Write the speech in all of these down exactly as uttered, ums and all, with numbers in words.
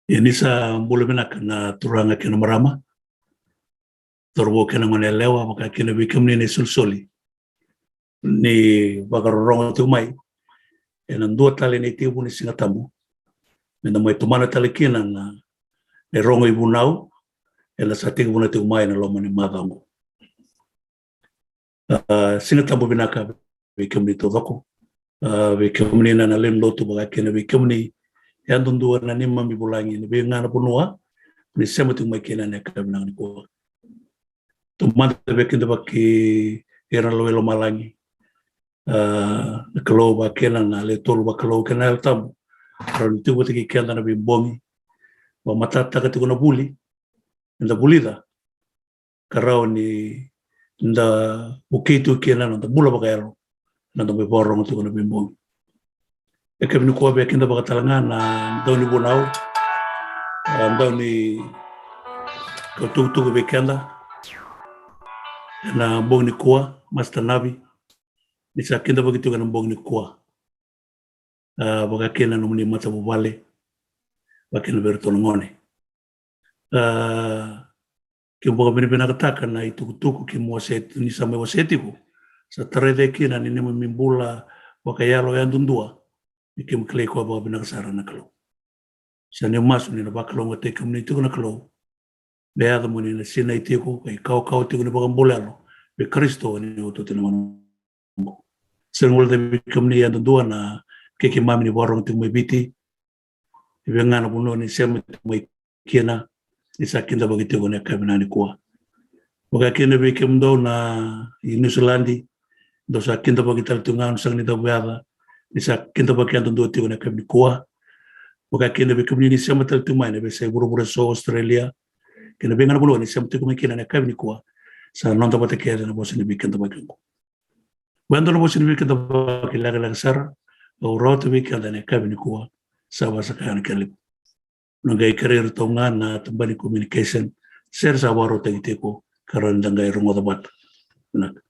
Ia ni sa bula vinaka na turaga kei na marama, cauravou kei na gone yalewa, vaka kina vei kemuni na isolisoli ni vakarorogo tiko mai ena dua tale na itekivu ni Siga Tabu, me da mai tomana tale kina na, na irogo ivunau ena sa tekivuna tiko mai ena loma ni macawa oqo. A, Siga Tabu vinaka vei kemuni taucoko. A, vei kemuni na, na lewe ni lotu, vaka kina vei kemuni yadudua na neimami vulagi ena veiga na vanua ni sema tiko mai kina ena yakavi vinaka nikua. Taumada vei keda vaka kei ira na lewe i lomalagi. A, na Kalou, vaka kina na lewe tolu vakalou kei na Yalo Tabu, rawa ni tiko vata kei keda na veibogi, vakamatatataka tiko na vuli eda vulica, ka rawa ni da vukei tu kina na noda bula vakayalo, na noda mai vakarorogo tiko na veibogi. E kemuni nikua, vei keda vaka tale ga na dau ni vunau, a, dau ni kau tukutuku vei keda ena bogi nikua, Master Navi, ni sa kidavaki tiko ena bogi nikua. A, vaka kina na nomuni matavuvale, vaka kina vei iratou na gone. A, keu vakavinavinakataka na itukutuku kemu wasea, ni sa mai wasea tiko, sa tarai cake kina ni neimami bula vakayalo yadudua, ni kemu kilai koya vakavinaka sara na Kalou. Sa neimami masu ni na vakalougatataki kemuni tiko na Kalou, me yaco mo ni na sinai tiko ka ikawakawa tiko ni vakabula yalo vei Karisito ni iotioti ni gauna oqo. Sa na guilecavi vei kemuni yadudua na keimami ni vakarorogo tiko mai Viti, e veiga na vanua ni sema tiko mai kina, ni sa kidavaki tiko ena yakavi vinaka nikua. Vaka kina vei kemudou na i Niusiladi, dou sa kidavaki tale tiko ga na Siga ni Cavuyaca, ni sa kidavaki yadudua tiko ena yakavi nikua. Vaka kina vei kemuni ni sema tale tiko mai na veiyasai vuravura eso, Australia kei na veiga na vanua ni sema tiko mai kina ena yakavi nikua, sa noda vata kece na vosa ni veikidavaki oqo. Oya e dua na vosa ni veikidavaki lekaleka sara au rawata vei keda ena yakavi nikua, sa vaka sa kaya na kena levu. Na qai kerei iratou ga na tabana ni communication se ra sa vakarautaki tiko, ka rawa ni da qai rogoca vata. Vinaka.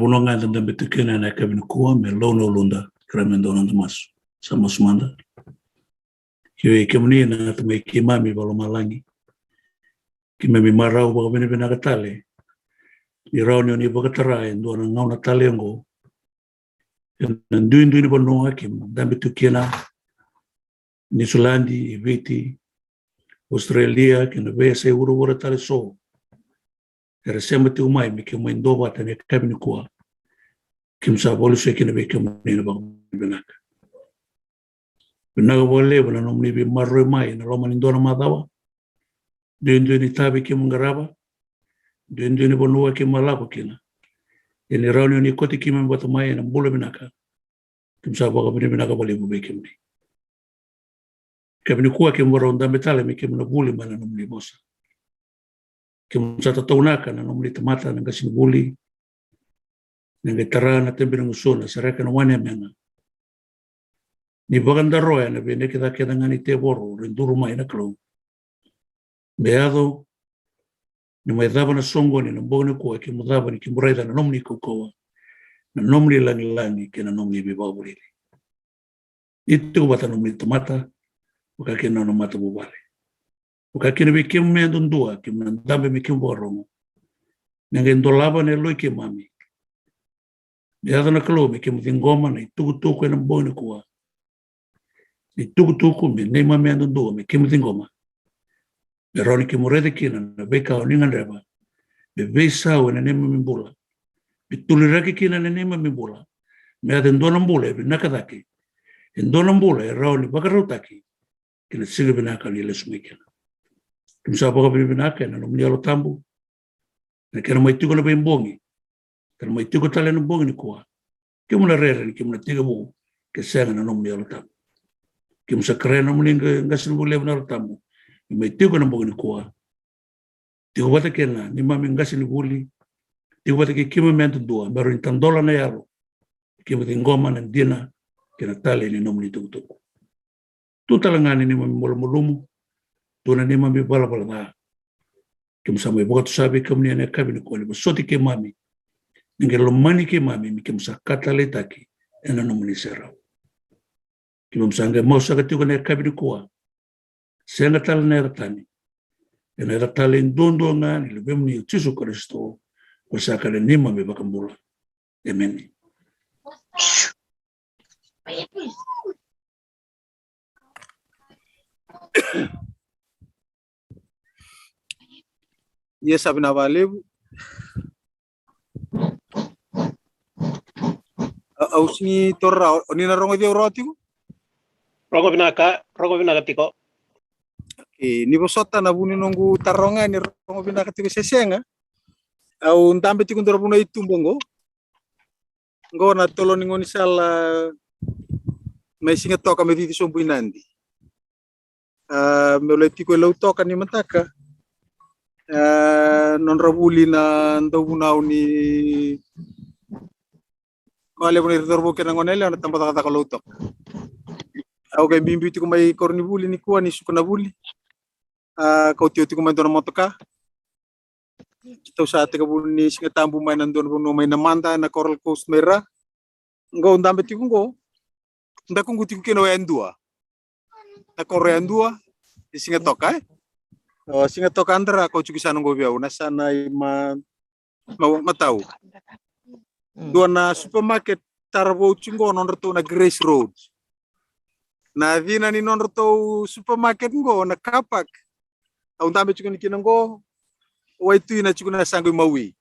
vanua ga eda dabe tu kina ena yakavi nikua, me lau na uluda, kerea me dua na noda masu. Sa masu mada. Ki vei kemuni na Tamai keimami vakalomalagi, keimami marau vakavinavinaka tale ni rawa ni o ni vakatara e dua na gauna tale oqo ena duidui ni vanua keimami dabe tu kina, Niusiladi, i Viti, Australia, kei na veiyasai vuravura tale eso era sema tiko mai me keimami duavata ena yakavi nikua. Keimami sa vakalusia kina vei kemuni na vakavinavinaka. Vinaka vakalevu na nomuni veimaroroi mai ena loma ni dua na macawa. Duidui ni itavi keimami qarava, duidui ni vanua keimami lako kina. Ia ni rawa ni o ni kauti keimami vata mai ena bula vinaka. Keimami sa vakavinavinaka vakalevu vei kemuni. Yakavi nikua keimami vakarau dabe tale me keimami na vuli mai na nomuni vosa. Keimami sa tataunaka na nomuni tamata na qasenivuli, na qai tara na tabi ni gusuna, sereka na wai ni yamena. Ni vakadaroya na veiinaki ca kece ga ni tevoro, ra duru mai na Kalou. Me yaco ni mai cava na soqoni ena bogi nikua, keimami cava ni keimami raica na nomuni kaukauwa, na nomuni lagilagi kei na nomuni veivakavulici. Ni tiko vata na nomuni tamata, vaka kina na nona matavuvale. Vaka kina vei keimami yadudua, keimami na dabe me keimami vakarorogo. Me qai dolava na yaloi keimami. Me yaco na Kalou me keimami ciqoma na itukutuku ena bogi nikua. Na itukutuku me neimami yadudua me keimami ciqoma. Me rawa ni keimami raica kina na veika o ni gadreva me veisau ena neimami bula, me tuliraki kina na neimami bula, me yaco e dua na bula e vinaka cake, e dua na bula e rawa ni vakarautaki ki na siga vinaka ni lesu mai kina. Keimami sa vakavinavinaka ena nomuni Yalo Tabu, ena kena mai tiko na veibogi, kena mai tiko tale ena bogi nikua. Keimami na rere ni keimami na tekivu ke sega na nomuni Yalo Tabu. Keimami sa kerea na nomuni qa-, qasenivuli levu na Yalo Tabu me mai tiko ena bogi nikua. Tiko vata kei na neimami qasenivuli, tiko vata kei keimami yadudua, me rawa ni tadola na yalo, keimami ciqoma na dina kei na tale ni nomuni itukutuku. Tu tale ga na neimami malumalumu, tu na neimami valavala ca. Keimami sa mai vakatusa vei kemuni ena yakavi nikua ni vosoti keimami, ni qai lomani keimami me keimami sa ka taleitaki ena nomuni serau. Keimami sa qai mausaka tiko ena yakavi nikua, sega tale na yaca tani, ena yaca tale duadua ga ni Luvemuni o Jisu Karisito, ko sa ka na neimami iVakabula. Emeni. Ia sa vinaka vakalevu. A-, au sega ni taura rawa, o ni na rogoci au rawa tiko? Rogo vinaka, rogo vinaka tiko. Okay, ni vosota na vu ni noqu taroga, ni rogo vinaka tiko se sega. Au dabe tiko dua na vanua i tuba oqo. Oqo na tolo ni gaunisala mai Sigatoka me cici sobu i Nadi. A, meu lai tiko e Lautoka ni mataka. A, nodra vuli na dauvunau ni Koya levu na ira cauravou kei na gone yalewa na tabacakacaka o Lautoka. Au qai biubiu tiko mai koronivuli nikua ni suka na vuli. A, kauti au tiko mai dua na motoka. Keitou sa tekivu ni Siga Tabu mai na dua na vanua mai Namada, na Coral Coast mai ra. Qo au dabe tiko qo, dakuqu tiko kina o yadua. Na koro yadua i Sigatoka, e? O Sigatoka, Adra, ko tiko sa noqu vei au na yasana i ma, ma, matau. Mm. Dua na supermarket tara vou tiko qo, nodratou na Grace Road. Na cina ni nodratou supermarket qo na car park. Au dabe tiko ni kina qo, waitui na tiko na yasaqu i Maui.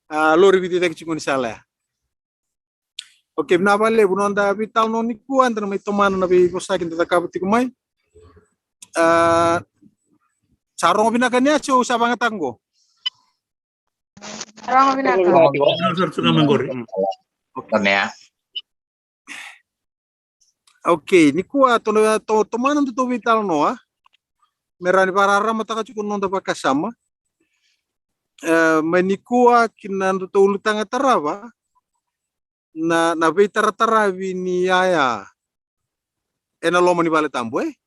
A, lori vica cake tiko ni sala ya. Okay, vinaka vakalevu noda veitalanoa nikua, eda na mai tomana na veivosaki eda cakava tiko mai. A, sa rogo vinaka ni a se au sa vagataka qo? Rogo vinaka. Rogo vinaka tiko. Vinaka sara tiko mai qori. Okay. Okay, nikua to, to, tomana nodatou veitalanoa. Me rawa ni vakararamataka tiko na noda vakasama. E, mai nikua ki na nodatou ulutaga tarava, na, na veitarataravi ni yaya ena loma ni vale tabu, e?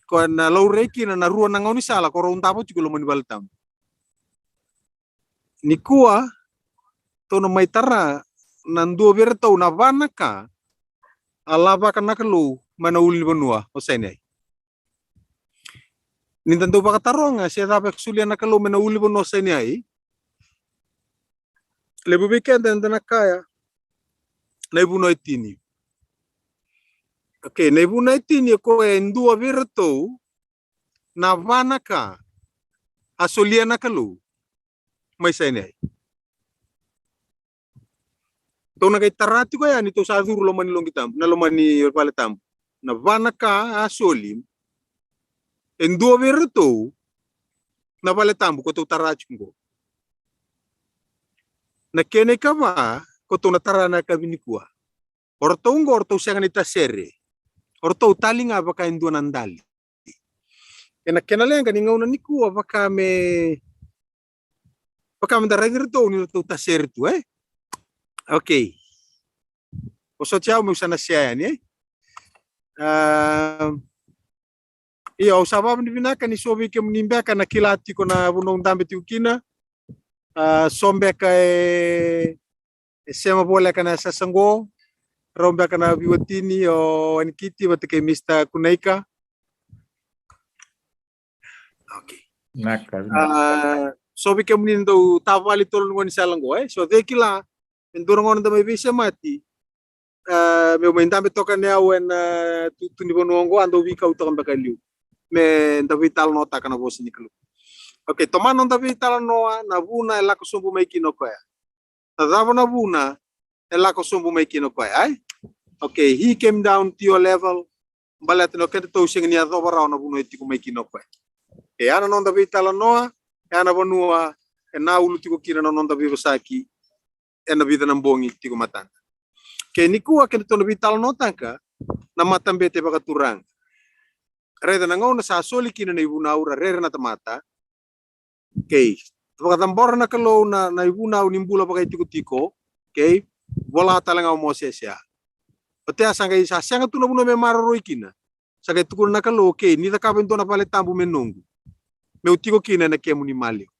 Ko na laurai kina na rua na gaunisala ko rau davo tiko e loma ni vale tabu. Nikua, tou na mai tara na dua vei iratou na va na ka a lavaka na Kalou mai na ulunivanua o Saineai. Ni da dau vakataroga se cava e solia na Kalou mai na ulunivanua o Saineai, levu vei keda eda na kaya na ivunau e tini. Okay, na ivunau e tini e koya e dua vei iratou na va na ka a solia na Kalou mai Saineai. Tou na qai tara tiko yani, tou sa curu loma ni loqi tabu, na loma ni vale tabu. Na va na ka a soli e dua vei iratou na vale tabu ko tou tara tiko qo. Na kena ikava ko tou na tara na yakavi nikua. O ratou qo, o ratou sega ni tasere. O ratou tali ga vaka e dua na dali. Ena kena leqa ni gauna nikua vaka me, vaka me da raici iratou ni ratou tasere tu, e? Okay. Vosoti au meu sa na sea yani, e? Ah, io, au sa vakavinavinaka ni so vei kemuni beka na kila tiko na vanua au dabe tiko kina. Ah, so beka e, e sema voleka na yasayasa qo. Rau beka na veiwatini o Wanikiti vata kei Mister Kunaika. Okay. Vinaka, vinaka. Ah, so vei kemuni dau tavale tolu na gaunisala qo, e? So cei kila, e dua na gauna da mai veisemati, ah, meu mai dabe toka ni au ena tutu ni vanua qo, a dau veikau toka beka e liu me da veitalanoataka na vosa ni Kalou. Okay, tomana noda veitalanoa, na vuna e lako sobu mai kina o koya. Na cava na vuna e lako sobu mai kina o koya, ai? Okay, he came down to your level. Baleta ni o kedatou sega ni yacova rawa na vanua e tiko mai kina o koya. E a na noda veitalanoa, e a na vanua e na ulu tiko kina na noda veivosaki ena vica na bogi tiko matada. Kei nikua kedatou na veitalanoataka na matabete vakaturaga. Raica na gauna sa soli kina na ivunau ra rere na tamata. Okay. Vakacabora na Kalou na, na ivunau ni bula vakaitikotiko. Okay. Vola tale ga o Mosese ya. Otea sa qai sa sega tu na vanua me maroroi kina. Sa qai tukuna na Kalou, okay, ni cakava e dua na vale tabu me noqu, meu tiko kina ena kemuni maliwa.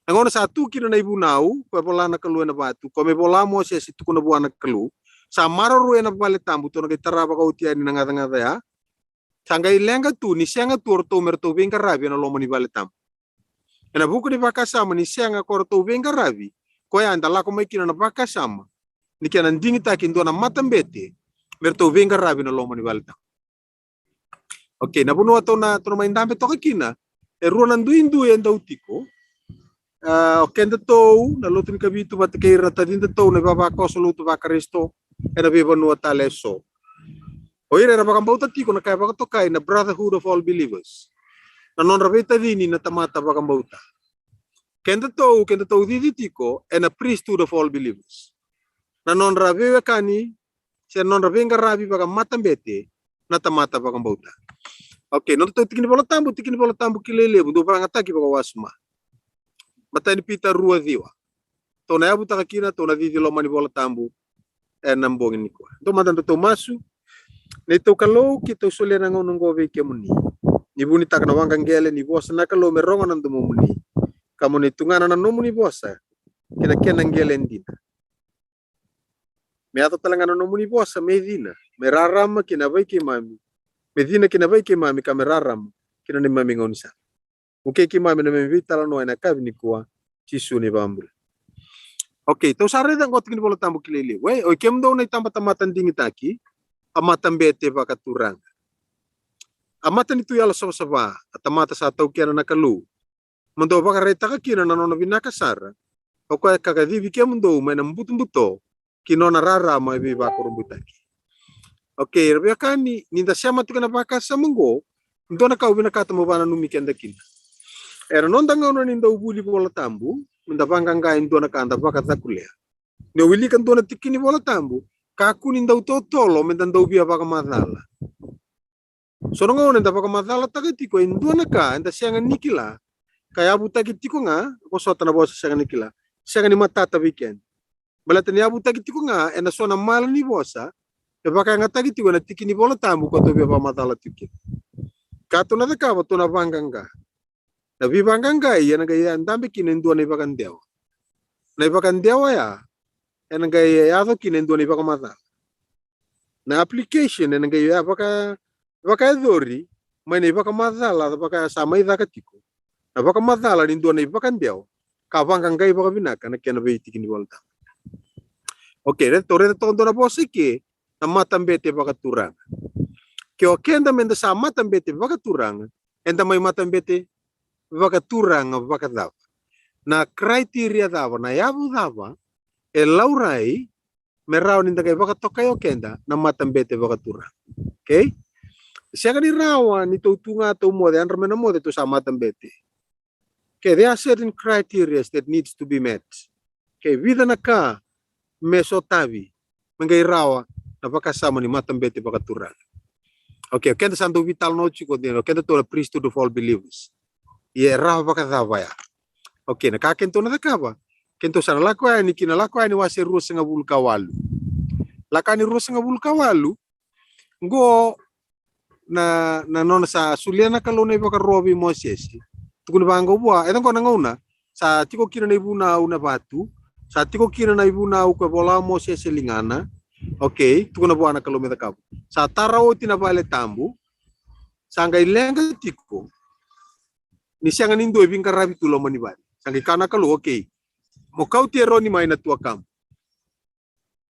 Na gauna sa tu kina na ivunau, koya vola na Kalou ena vatu, koya me vola Mosese tukuna vua na Kalou, sa maroroi ena vale tabu, tou na qai tara vakaoti yani na gacagaca ya. Sa qai leqa tu ni sega tu o ratou me ratou veiqaravi ena loma ni vale tabu. Ena vuku ni vakasama ni sega ko ratou veiqaravi, koya eda lako mai kina na vakasama ni kena digitaki dua na matabete me ratou veiqaravi na loma ni vale tabu. Okay, na vanua tou na, tou na mai dabe toka kina, e rua na duidui e dau tiko. Ah, o kedatou na lotu ni Kavitu vata kei ira na tacidatou na ivavakoso lotu vaKarisito ena veivanua tale eso. O ira era vakabauta tiko na ka e vakatokai na Brotherhood of All Believers, na nodra veitacini na tamata vakabauta. Kedatou, kedatou cici tiko ena Priesthood of All Believers, na nodra veiwekani se na nodra veiqaravi vakamatabete na tamata vakabauta. Okay, nodatou tiki ni Vola Tabu, tiki ni Vola Tabu Kilai Levu, dou vagataki vakawasoma. Matai ni Pita rua ciwa. Tou na yavutaka kina, tou na cici loma ni Vola Tabu ena bogi nikua. Dou mada, datou masu. Neitou Kalou, keitou solia na gauna oqo vei kemuni. Ni vunitaka na waqa qele ni vosa na Kalou me rogo na domomuni, ka mo ni tugana na nomuni vosa ki na kena qele dina. Me yaco tale ga na nomuni vosa me cina, me rarama ki na yavai keimami, me cina ki na yavai keimami, ka me rarama ki na neimami gaunisala. Vukei keimami ena neimami veitalanoa ena yakavi nikua, Jisu na iVakabula. Okay, tou sa raica oqo tiki ni Vola Tabu Kilai Levu, e? Oi kemudou na itabatamata digitaki, a matabete vakaturaga, a matanitu yalosavasava, a tamata sa taukena na Kalou, mo dou vakaraitaka kina na nona vinaka sara, o koya ka kacivi kemudou mai na butobuto ki nona rarama e veivakurabuitaki. Okay, ra veiwekani, ni da sema tiko ena vakasama oqo, dua na ka au vinakata mo vakananumi keda kina. Ena noda gauna ni dau vuli Vola Tabu, me da vaqaqa e dua na ka da vakacakulea. Ni o wilika dua na tiki ni Vola Tabu, kakua ni dau totolo me da dau via vakamacala. So na gauna eda vakamacalataka tiko e dua na ka eda sega ni kila, ka yavutaki tiko ga, vosota na vosa sega ni kila, sega ni matata vei keda. Baleta ni yavutaki tiko ga ena so na mala ni vosa e vakayagataki tiko ena tiki ni Vola Tabu ka tou via vakamacala tiko kina. Ka tou na cakava, tou na vaqaqa. Na veivaqaqai ena qai dabe kina e dua na ivakadewa. Na ivakadewa ya ena qai yaco kina e dua na ivakamacala. Na application ena qai ya vaka, vakayacori mai na ivakamacala vaka sa mai caka tiko. Na vakamacala ni dua na ivakadewa ka vaqaqai vakavinaka na kena veitiki ni Volatabu. Okay, raica, tou raica toka dua na vosa i ke, na matabete vakaturaga. Ke o keda meda sa matabete vakaturaga, eda mai matabete vakaturaga vakacava? Na criteria cava, na yavu cava e laurai me rawa ni da qai vakatokai o keda na matabete vakaturaga? Okay? Sega ni rawa ni tou tu ga tou moce, yadra me na moce tou sa matabete. Okay, there are certain criteria that needs to be met. Okay, vica na ka me sotavi me qai rawa na vakasama ni matabete vakaturaga. Okay, o keda sa dau veitalanoa tiko, o keda tou na priesthood of all believers. Ia e rawa vakacava ya? Okay, na ka kedatou na cakava, kedatou sa na lako yani ki na Lako Yani wase ruasagavulu ka walu. Lako Yani ruasagavulu ka walu, qo na, na nona sa solia na Kalou na ivakaro vei Mosese. Tukuni vaqo vua, e qo na gauna sa tiko kina na ivunau na vatu, sa tiko kina na ivunau ko e vola o Mosese e ligana. Okay, tukuna vua na Kalou me cakava. Sa tara oti na vale tabu, sa qai leqa tiko ni sega ni dua e veiqaravi tu loma ni vale. Sa qai kaya na Kalou, okay, mo kauti Eroni mai na tuakamu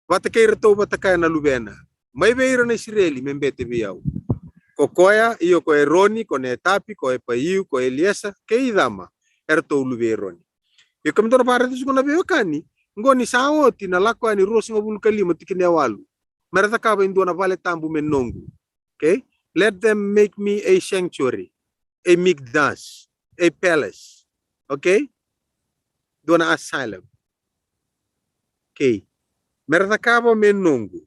vata kei iratou vata kaya na luvena, mai vei ira na Isireli me bete vei au. Ko koya, io ko Eroni, ko Netapi, ko Epaiu, ko Eliesa kei Icama, eratou luve i Eroni. Ia kemudou na vakaraica tiko na veiwekani, qo ni sa oti na Lako Yani ruasagavulu ka lima tikina e walu, me ra cakava e dua na vale tabu me noqu. Okay? Let them make me a sanctuary, a mikdash, a palace. Okay? Dua na asylum. Okay. Me ra cakava me noqu.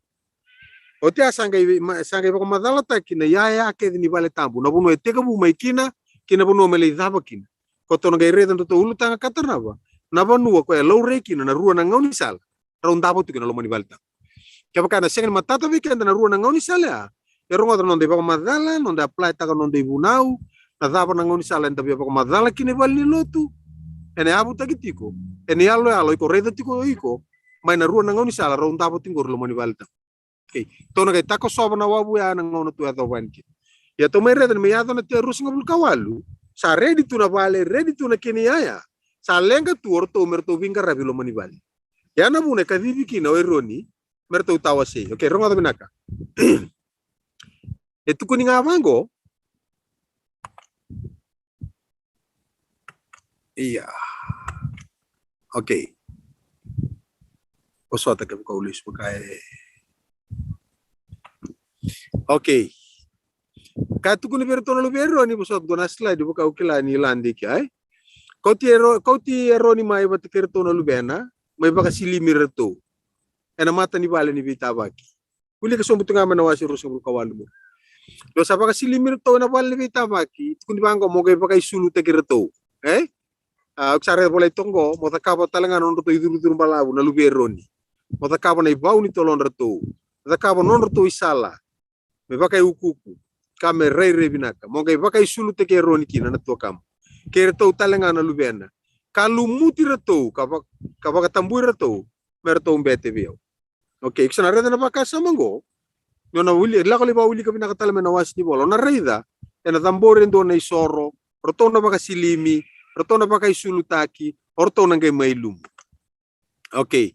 Oti ya sa qai, ma, sa qai vakamacalataki na iyaya kece ni vale tabu, na vanua e tekivu mai kina kei na vanua me lai cava kina. Kotou na qai raica, dratou ulutaga ka tarava na vanua ko e laurai kina na rua na gaunisala rau davo tiko ena loma ni vale tabu. Kevaka ena sega ni matata vei keda na rua na gaunisala ya, e rogoca na noda ivakamacala, noda apply taka na noda ivunau, na cava na gaunisala eda via vakamacala kina i valenilotu, ena yavutaki tiko ena iyaloyalo iko raica tiko iko mai na rua na gaunisala rau davo tiko qori loma ni vale tabu. Okay. Tou na qai takosova na wavu ya na gauna tou yacova yani kina. Ia tou mai raica ni mai yaco na tea ruasagavulu ka walu, sa redi tu na vale, redi tu na kena iyaya. Sa leqa tu o ratou me ratou veiqaravi loma ni vale. Ia na vuna e kacivi kina o Eroni me ratou tawasei. Okay, rogoca vinaka. E tukuni ga vaqo. Ia. Okay. Vosota kevaka au lesu vaka e. Okay. Ka tukuni vei iratou na luve i Eroni, vosota dua na slide vaka au kila ni lade i ke, ai. Kauti Ero-, kauti Eroni mai vata kei iratou na luvena, mai vakasilimi iratou ena mata ni vale ni veitavaki. Wilika sobu tu ga mai na wase ruasagavulu ka walu. Dou sa vakasilimi iratou ena vale ni veitavaki, tukuni vaqo, mo qai vakaisulutaki iratou. E? A, o iko sa raica volai toka qo, mo cakava tale ga na nodratou icurucuru balavu na luve i Eroni. Mo cakava na ivau ni tolodratou. Cakava nodratou isala me vakaiukuuku ka me rairai vinaka. Mo qai vakaisulutaki Eroni kina na tuakamu kei iratou tale ga na luvena, ka lumuti iratou, ka va-, ka vakatabui iratou me ratou bete vei au. Okay, iko sa na raica na vakasama qo. Ni o na wili, lako lai vakawilika vinaka tale mai na wase ni vola, o na raica ena cabori e dua na isoro, o ratou na vakasilimi, o ratou na vakaisulutaki, o ratou na qai mai lumu. Okay.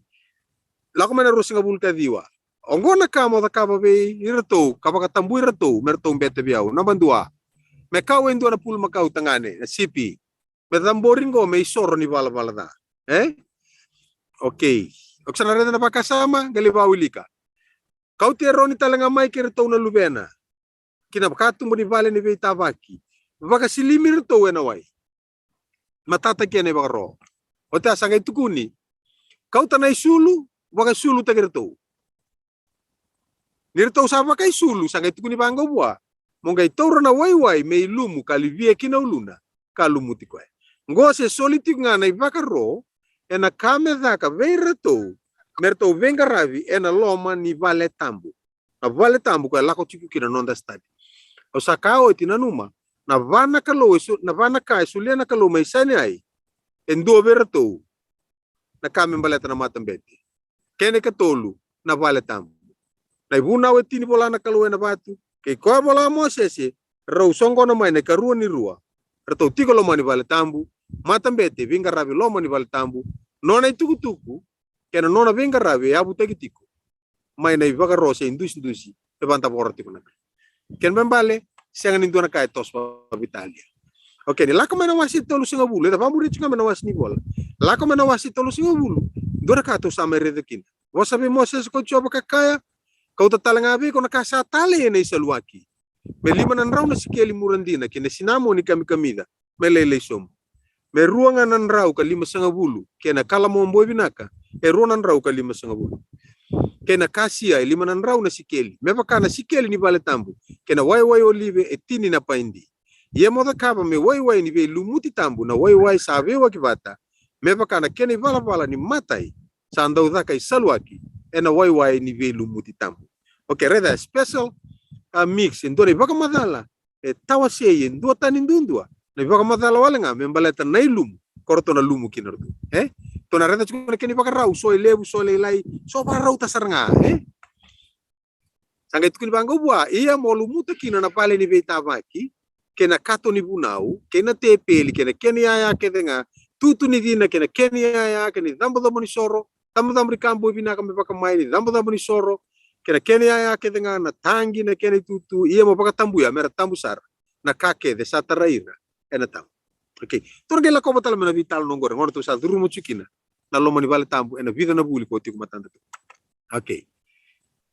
Lako mai na ruasagavulu ka ciwa. Oqo na ka mo cakava vei iratou ka vakatabui iratou me ratou bete vei au. Naba dua, me kau e dua na pulumakau tagane, na sipi. Me cabori qo me isoro ni valavala ca. E? Okay. O iko sa na raica na vakasama, qai lai vakawilika. Kauti Eroni tale ga mai kei iratou na luvena ki na vakatubu ni vale ni veitavaki, vakasilimi iratou ena wai. Matata kina na ivakaro. Oti ya sa qai tukuni, kauta na isulu, vakaisulutaki iratou. Ni ratou sa vakaisulu, sa qai tukuni vaqo vua, mo qai taura na waiwai me ilumu ka livia ki na uluna, ka lumuti koya. Qo se soli tiko ga na ivakaro ena ka me caka vei iratou me ratou veiqaravi ena loma ni vale tabu. Na vale tabu koya e lako tiko kina na noda study. Au sa kaya oti, nanuma, na va na Kalou e so-, na va na ka e solia na Kalou mai Sinai e dua vei iratou. ka me baleta na matabete. Kena ikatolu, na vale tabu. Na ivunau e tini vola na Kalou ena vatu, kei koya vola Mosese, rau soqona mai na ikarua ni rua, ratou tiko loma ni vale tabu, matabete, veiqaravi loma ni vale tabu, nona itukutuku, kei na nona veiqaravi e yavutaki tiko mai na ivakaro se idusidusi e vadavora tiko na Kalou. Kena ibalebale, sega ni dua na ka e toso vakaveitalia. Okay, ni lako mai na wase tolusagavulu, eda vakamuria tiko ga mai na wase ni vola. Lako mai na wase tolusagavulu, dua na ka tou sa mai raica kina. Vosa vei Mosese ko Jiova ka kaya, kauta tale ga vei iko na ka sa talei ena isaluaki. Me lima na drau na sikeli muradina kei na sinamoni kamikamica me lailai sobu. Me rua ga na drau ka limasagavulu, kei na kalamo boi vinaka, e rua na drau ka limasagavulu. Kei na kasia e lima na drau na sikeli, me vaka na sikeli ni vale tabu, kei na waiwai olive e tini na paidi. Ia mo cakava me waiwai ni veilumuti tabu na waiwai sa veiwaki vata, me vaka na kena ivalavala ni matai sa dau caka isaluaki ena waiwai ni veilumuti tabu. Okay, raica, special, a, mix, e dua na ivakamacala e tawasei e duatani duadua na ivakamacala wale ga me baleta na ilumu ko ratou na lumu kina ratou. E? Tou na raica tiko na kena ivakarau, so e levu, so e lailai, so vakarauta sara ga, e? Sa qai tukuni vaqo vua, ia mo lumuta kina na vale ni veitavaki, kei na kato ni vunau, kei na tepeli, kei na kena iyaya kece ga, tutu ni cina, kei na kena iyaya, kei na icabocabo ni soro, cabocabo ni ka boi vinaka me vakamai, ni cabocabo ni soro, kei na kena iyaya kece ga, na taqi, na kena itutu, ia mo vakatabuya me ra tabu sara na ka kece sa tarai ira ena tabu. Okay. Tou na qai lakova tale mai na veitalanoa oqori, gona tou sa curuma tiko kina na loma ni vale tabu ena vica na vuli ko tiko matada tu. Okay.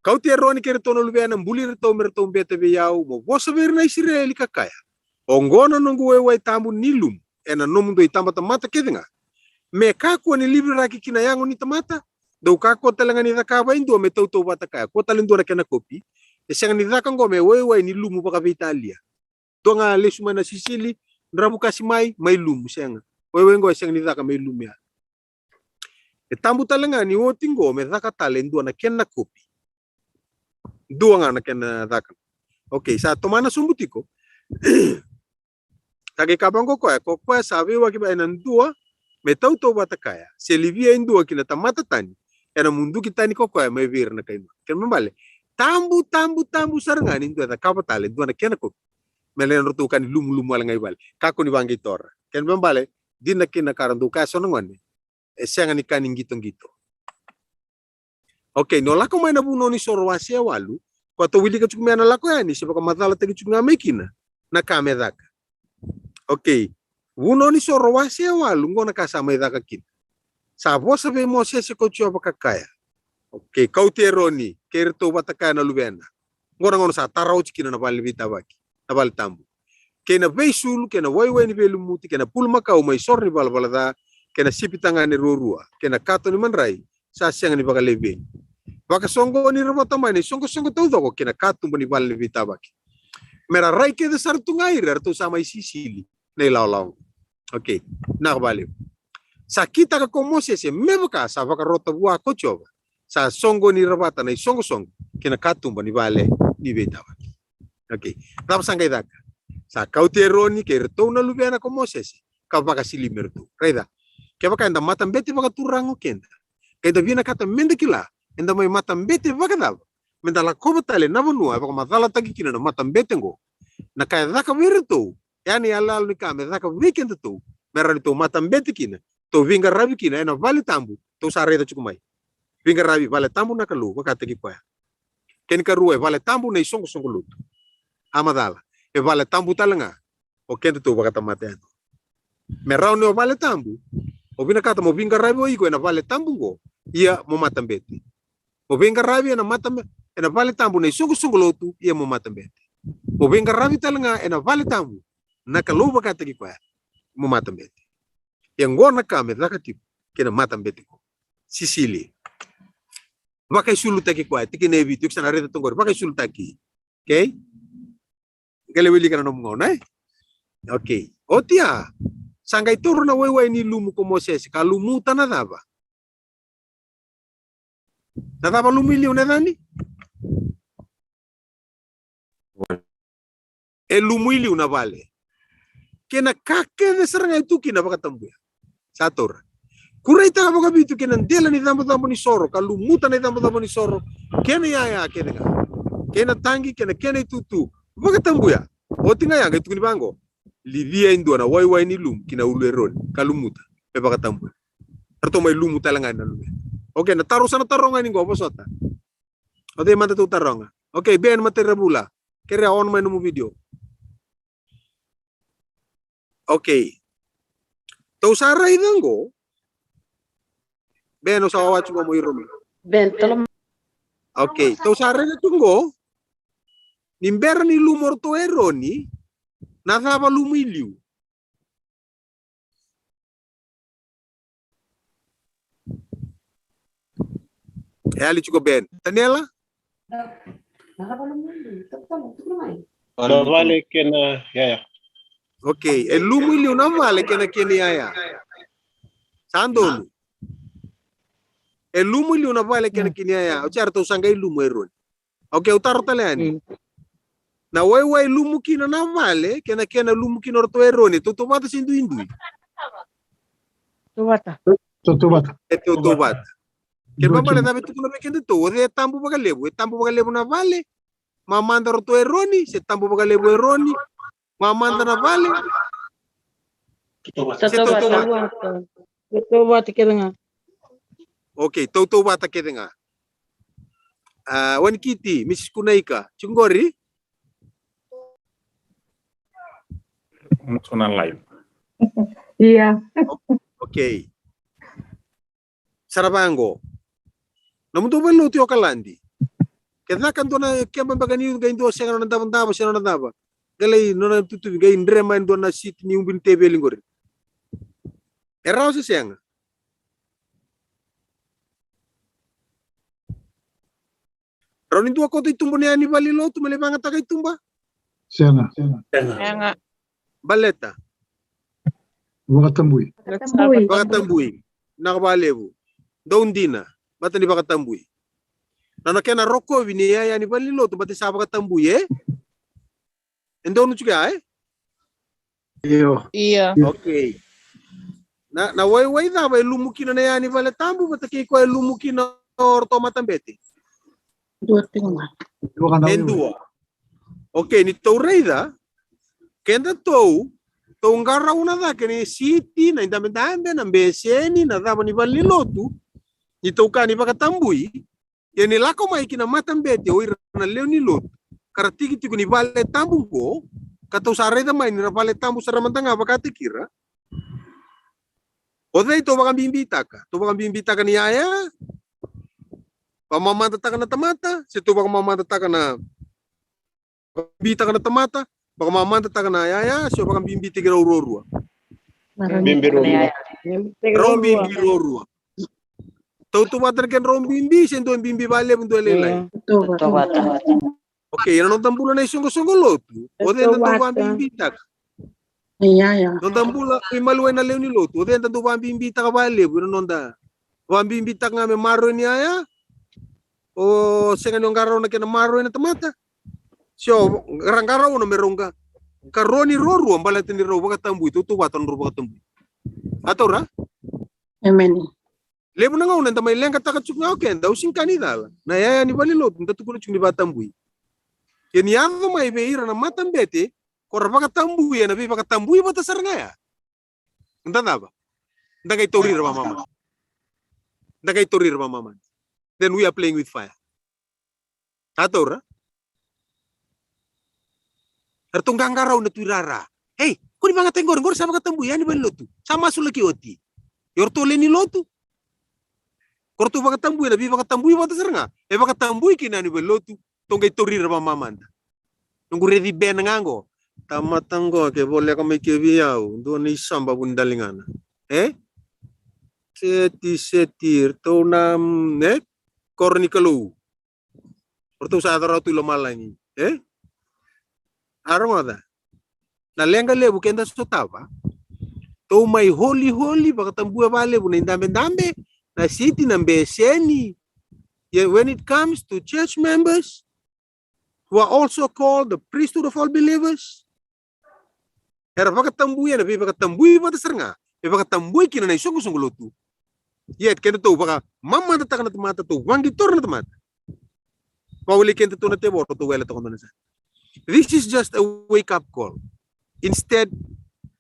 Kauti Eroni kei iratou na luvena, buli iratou me ratou bete vei au, mo vosa vei ira na Isireli ka kaya, oqo na noqu waiwai tabu ni lumu ena nomudou itabatamata kece ga, me kakua ni liviraki ki na yago ni tamata. Dou kakua tale ga ni cakava e dua me tautauvata kaya. Kua tale dua na kena kopi. E sega ni caka oqo me waiwai ni lumu vakaveitalia. Dua ga lesu mai na sisili, dravu kasi mai, mai lumu, sega. Waiwai oqo e sega ni caka me lumu ya. E tabu tale ga ni oti oqo me caka tale e dua na kena kopi. Dua ga na kena caka. Okay, sa tomana sobu tiko. Sa qai kaya vaqo o koya, ko koya sa veiwaki vata ena dua me tautauvata kaya, se livia e dua ki na tamata tani, ena muduki tani ko koya mai vei ira na kai Moni. Kena ibalebale, tabu, tabu, tabu sara ga ni dua e cakava tale e dua na kena kopi. Me lai nodratou ka ni lumulumu wale ga i vale. Kakua ni vaqai tora. Kena ibalebale, dina kina ka ra dau kaya so na gone, e sega ni ka ni qitoqito. Okay, ni o lako mai na Vunau ni Soro wase e walu, ko tou wilika tiko mai na lako yani, se vakamacalataki tiko ga mai kina na ka me caka. Okay, Vunau ni Soro wase e walu, oqo na ka sa mai caka kina. Sa vosa vei Mosese ko Jiova ka kaya. Okay, kauti Eroni kei iratou vata kaya na luvena. Oqo na gauna sa tara oti kina na vale ni veitavaki, na vale tabu, kei na veisulu, kei na waiwai ni veilumuti, kei na bulumakau mai soro ni valavala ca, kei na sipi tagane ruarua, kei na kato ni madrai sa sega ni vakaleveni. Vakasoqoni ira vata mai na isoqosoqo taucoko kei na katuba ni vale ni veitavaki. Me ra rai kece sara tu ga ira eratou sa mai sisili na ilawalawa. Okay, vinaka vakalevu. Sa kitaka ko Mosese me vaka sa vakarota vua ko Jiova. Sa soqoni ira vata na isoqosoqo kei na katuba ni vale ni veitavaki. Okay, cava sa qai caka? Sa kauti Eroni kei iratou na luvena ko Mosese ka vakasilimi iratou. Raica, kevaka eda matabete vakaturaga o keda, ka eda vinakata meda kila eda mai matabete vakacava, meda lakova tale na vanua e vakamacalataki kina na matabete oqo. Na ka e caka vei iratou, e a na iyaloyalo ni ka me caka vei kedatou, me rawa ni tou matabete kina, tou veiqaravi kina ena vale tabu tou sa raica tiko mai. Veiqaravi vale tabu na Kalou vakataki koya. Kena ikarua, e vale tabu na isoqosoqo lotu. A macala, e vale tabu tale ga o kedatou vakatamata yadua. Me rawa ni o vale tabu, o vinakata mo veiqaravi o iko ena vale tabu oqo, ia mo matabete. Mo veiqaravi ena mata, ena vale tabu na isoqosoqo lotu, ia mo matabete. Mo veiqaravi tale ga ena vale tabu na Kalou vakataki koya, mo matabete. Ia oqo na ka me caka tiko kei na matabete oqo. Sisili. Vakaisulutaki koya, tikina e vitu, iko sa na raica toka oqori, vakaisulutaki. Okay? Qai lai wilika na nomu gauna, e? Okay. Oti ya, sa qai taura na waiwai ni lumu ko Mosese, ka lumuta na cava? Na cava lumu i liu, na cava ni? E lumu i liu na vale. Kei na ka kece sara ga e tu kina vakatabuya. Sa taura. Kuraitaka vakavitu kei na dela ni cabocabo ni soro, ka lumuta na icabocabo ni soro kei na iyaya kece ga, kei na taqi kei na kena itutu. Vakatabuya. Oti ga ya qai tukuni vaqo. Licia e dua na waiwai ni lumu ki na ulu Eroni ka lumuta, me vakatabuya. Ratou mai lumu tale ga na luve. Okay, na taro sa na taroga yani qo, vosota. O cei mada tou taroga? Okay, Ben Matairavula, kerea on mai nomu video. Okay. Tou sa raica qo. Ben, o sa wawa tu qo mo i Romi. Ben, talo. Okay, tou sa raica tu qo. Ni bera ni lumu o ratou Eroni, na cava lumu i liu? E yali tiko Ben. Taniela? Na vale kei na iyaya. Okay, e lumu i liu na vale kei na kena iyaya. Sa donu. E lumu i liu na vale kei na kena iyaya. Oti ya ratou sa qai lumu Eroni. Okay, au taro tale yani. Mm. Na waiwai lumu kina na vale kei na kena lumu kina o ratou Eroni, tautauvata se duidui? Tautauvata. Tautauvata. E tautauvata. Kena ibalebale, cava e tukuna vei kedatou? O cei e tabu vakalevu? E tabu vakalevu na vale, mamada o ratou Eroni, se tabu vakalevu Eroni, mamada na vale? Tautauvata. Se tautauvata. Tautauvata kece ga. Okay, tautauvata kece ga. A, Wanikiti, Misis Kunaika, tiko qori? Musu na live. Ia. Okay. Sa ra vaqo. Nomudou valenilotu i Okaladi, ke caka dua na keba beka ni qai dua sega nona davodavo, sega nona cava, qai lai nona tutuvi, qai dre mai dua na siti ni ubi ni teveli qori. E rawa se sega? Rawa ni dua koto i tuba na yayavi ni valenilotu me lai vayagataka i tuba? Sega. Sega. Baleta vakatabui. Vakatabui. Vakatabui. Vinaka vakalevu. Dou dina. Baleta ni vakatabui. Na, na kena rokovi ni yayavi ni valenilotu baleta sa vakatabui, e? E donu tiko ya, e? Io. Io. Okay. Na, na waiwai cava e lumu kina na yayavi ni vale tabu vata kei koya e lumu kina o ratou matabete? Dua tiko ga. Dua ga na waiwai. E dua. Okay, ni tou raica, kedatou, tou qarauna cake na siti, na idabedabe, na beseni, na cava ni valenilotu, ni tou kaya ni vakatabui, ia ni lako mai ki na matabete o ira na lewe ni lotu ka ra tiki tiko ni vale tabu qo, ka tou sa raica mai ni ra vale tabu sara mada ga vakataki ira. O cei tou vakabibitaka? Tou vakabibitaka ni yaya, vakamamadataka na tamata, se tou vakamamadataka na, vakabibitaka na tamata, vakamamadataka na yaya, se vakabibitaki rau ruarua? Bibi ruarua. Rau bibi ruarua. Tautauvata na kedrau bibi, se dua bibi vakalevu, dua lailai? Tautauvata. Okay, ena noda bula na isoqosoqo lotu, o cei eda dau vakabibitaka? Ia, ia. Noda bula i maliwai na lewe ni lotu, o cei eda dau vakabibitaka vakalevu ena noda vakabibitaka ga me maroroi ni yaya? O sega ni o qarauna na kena maroroi na tamata? Se o ra qarauna me rau qa, qarauni ruarua baleta ni rau vakatabui, tautauvata nodrau vakatabui. A taura? Emeni. Levu na gauna eda mai leqataka tiko ga o keda, au sega ni kaya ni cala. Na yaya ni valenilotu da tukuna tiko ni vakatabui. Ia ni yaco mai vei ira na matabete, ko ra vakatabui ena veivakatabui vata sara ga ya. Da cava? Da qai tauri ira vakamamada. Da qai tauri ira vakamamada. Then we are playing with fire. A taura? Eratou qaqarauna tu i rara. Ei, ko ni vakayagataki qori, qori sa vakatabui, yayavi ni valenilotu. Sa masulaki oti. Ia o ratou lewe ni lotu, ko ratou vakatabui ena veivakatabui vata sara ga. E vakatabui kina yayavi ni valenilotu. Tou qai tauri ira vakamamada. Noqu raici Ben ga qo. Tamata qo ke voleka mai ke vei au, dua na isaba vuni daligana. E? Seti, seti, ratou na, e? Koro ni Kalou. O ratou sa yaco rawa tu i lomalagi, e? A rogoca. Na leqa levu keda sotava. Tou mai holiholi, vakatabuya vakalevu na idabedabe, na siti, na beseni. Yet when it comes to church members, who are also called the priesthood of all believers, era vakatabui ena veivakatabui vata sara ga e vakatabui kina na isoqosoqo lotu. Yet kedatou vakamamadataka na tamata, tou vaqitora na tamata. Vawalei kedatou na tevoro, tou wele toka dua na sa. This is just a wake up call. Instead,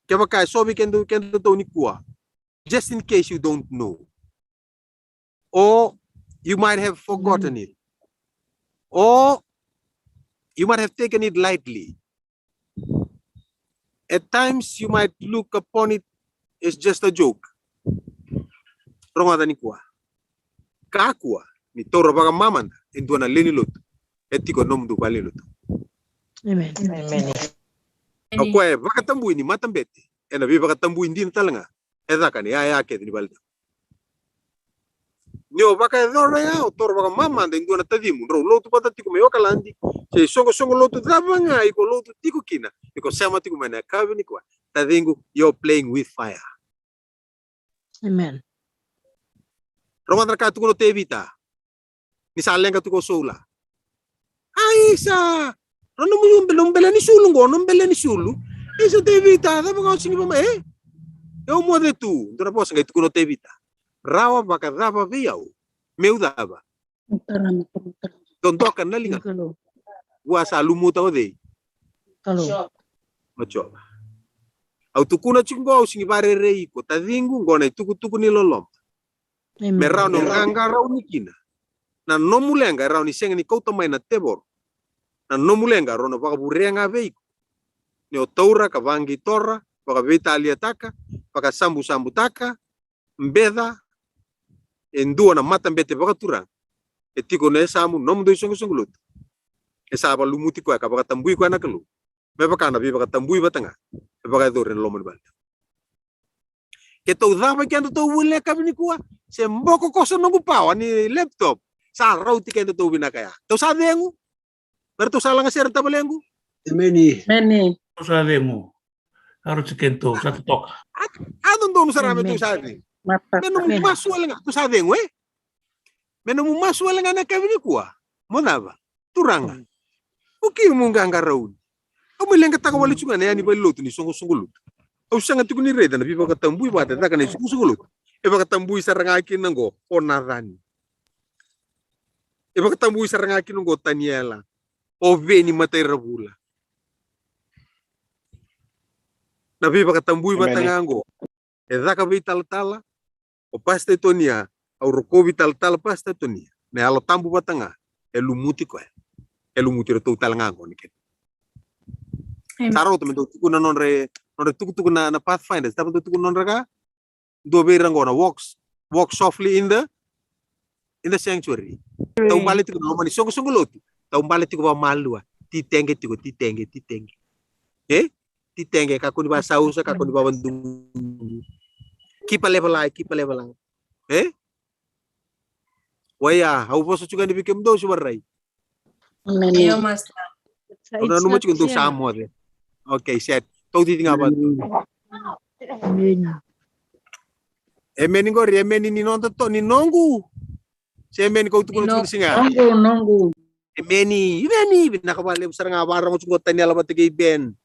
kevaka e so vei kedatou, kedatou nikua, just in case you don't know, or you might have forgotten it, or you might have taken it lightly. At times you might look upon it as just a joke. Rogoca nikua. Kakua ni taura vakamamada e dua na lewe ni lotu e tiko e nomudou valenilotu. Amen. Amen. O koya e vakatabui ni matabete ena veivakatabui dina tale ga e caka ni yaya kece ni vale. Ni o vakayacora ya, o taura vakamamada e dua na tacimu, drau lotu vata tiko mai Okaladi, se isoqosoqo lotu cava ga iko lotu tiko kina, iko sema tiko mai na yakavi nikua. Taciqu, you're playing with fire. Amen. Rogoca na ka tukuna o Tevita ni sa leqa tiko o Saula. Aisa, ra nomu, nomu bele ni sulu qo, nomu bele ni sulu. Aisa Tevita, cava ga o sigi vamai, e? E o moce tu, dua na vosa qai tukuna o Tevita. Rawa vakacava vei au meu cava? Dodoka na liga. Vua sa lumuta o cei? O Jiova. Au tukuna tiko qo, au sigi varerei iko, taciqu, qo na itukutuku ni loloma. Me rawa ni o qaqarauni kina. Na nomu leqa e rawa ni sega ni kauta mai na tevoro. Na nomu leqa e rawa ni vakavurea ga vei iko. Ni o taura ka vaqitora, vakaveitaliataka, vakasabusabutaka, beca e dua na matabete vakaturaga e tiko na yasamu, nomudou isoqosoqo lotu. E sa vakalumuti koya ka vakatabui koya na Kalou. Me vaka na veivakatabui vata ga e vakayacori ena loma ni vale. Keitou cava kedatou vuli na yakavi nikua, se boko koso noqu pawa ni laptop, sa rauti kedatou vinaka ya. Tou sa cegu? Me ratou sa laga sere tavalequ. Emeni. Emeni. Tou sa cegu. Sa rauti kedatou, sa totoka. A dodonu sara me tou sa cegu. Me nomu masu wale ga, tou sa cegu, e? Me nomu masu wale ga na yakavi nikua. Mo cava? Turaga. O kemu qaqarauni. Au mai leqataka wale tu ga na yani valenilotu ni soqosoqo lotu. Au sega tiko ni raica na veivakatabui vata e caka na isoqosoqo lotu. E vakatabui sara ga kina qo o Nacani. E vakatabui sara ga kina qo o Taniela. O Veni Matairavula. Na veivakatabui vata ga qo. E caka veitalatala o Pastor Tonia, au rokovi talatala Pastor Tonia. Na Yalo Tabu vata ga e lumuti koya. E lumuti iratou tale ga qo ni kena. Sa rauta me dou tukuna nodra, nodra tukutuku na, na Pathfinders, sa dou tukuna nodra ka. Dua vei ira qo na walks, walk softly in the, in the sanctuary. Taubale tiko na loma ni soqosoqo lotu. Taubale tiko vakamalua. Titege tiko, titege, titege. E? Titege, kakua ni vakasausa, kakua ni vakavadumudumu. Keep a level high, keep a level high. E? Oya, au vosa tu ga ni vei kemudou se varai. Emeni. Au nanuma tiko dou sa moce. Okay, set. Tou titi ga vatu. Emeni qori, emeni ni noda to, ni noqu. Se emeni kau tukuna tiko na siga. Noqu, noqu. Emeni, emeni, vinaka vakalevu sara ga, vakarogo tiko qo Taniela vata kei Ben.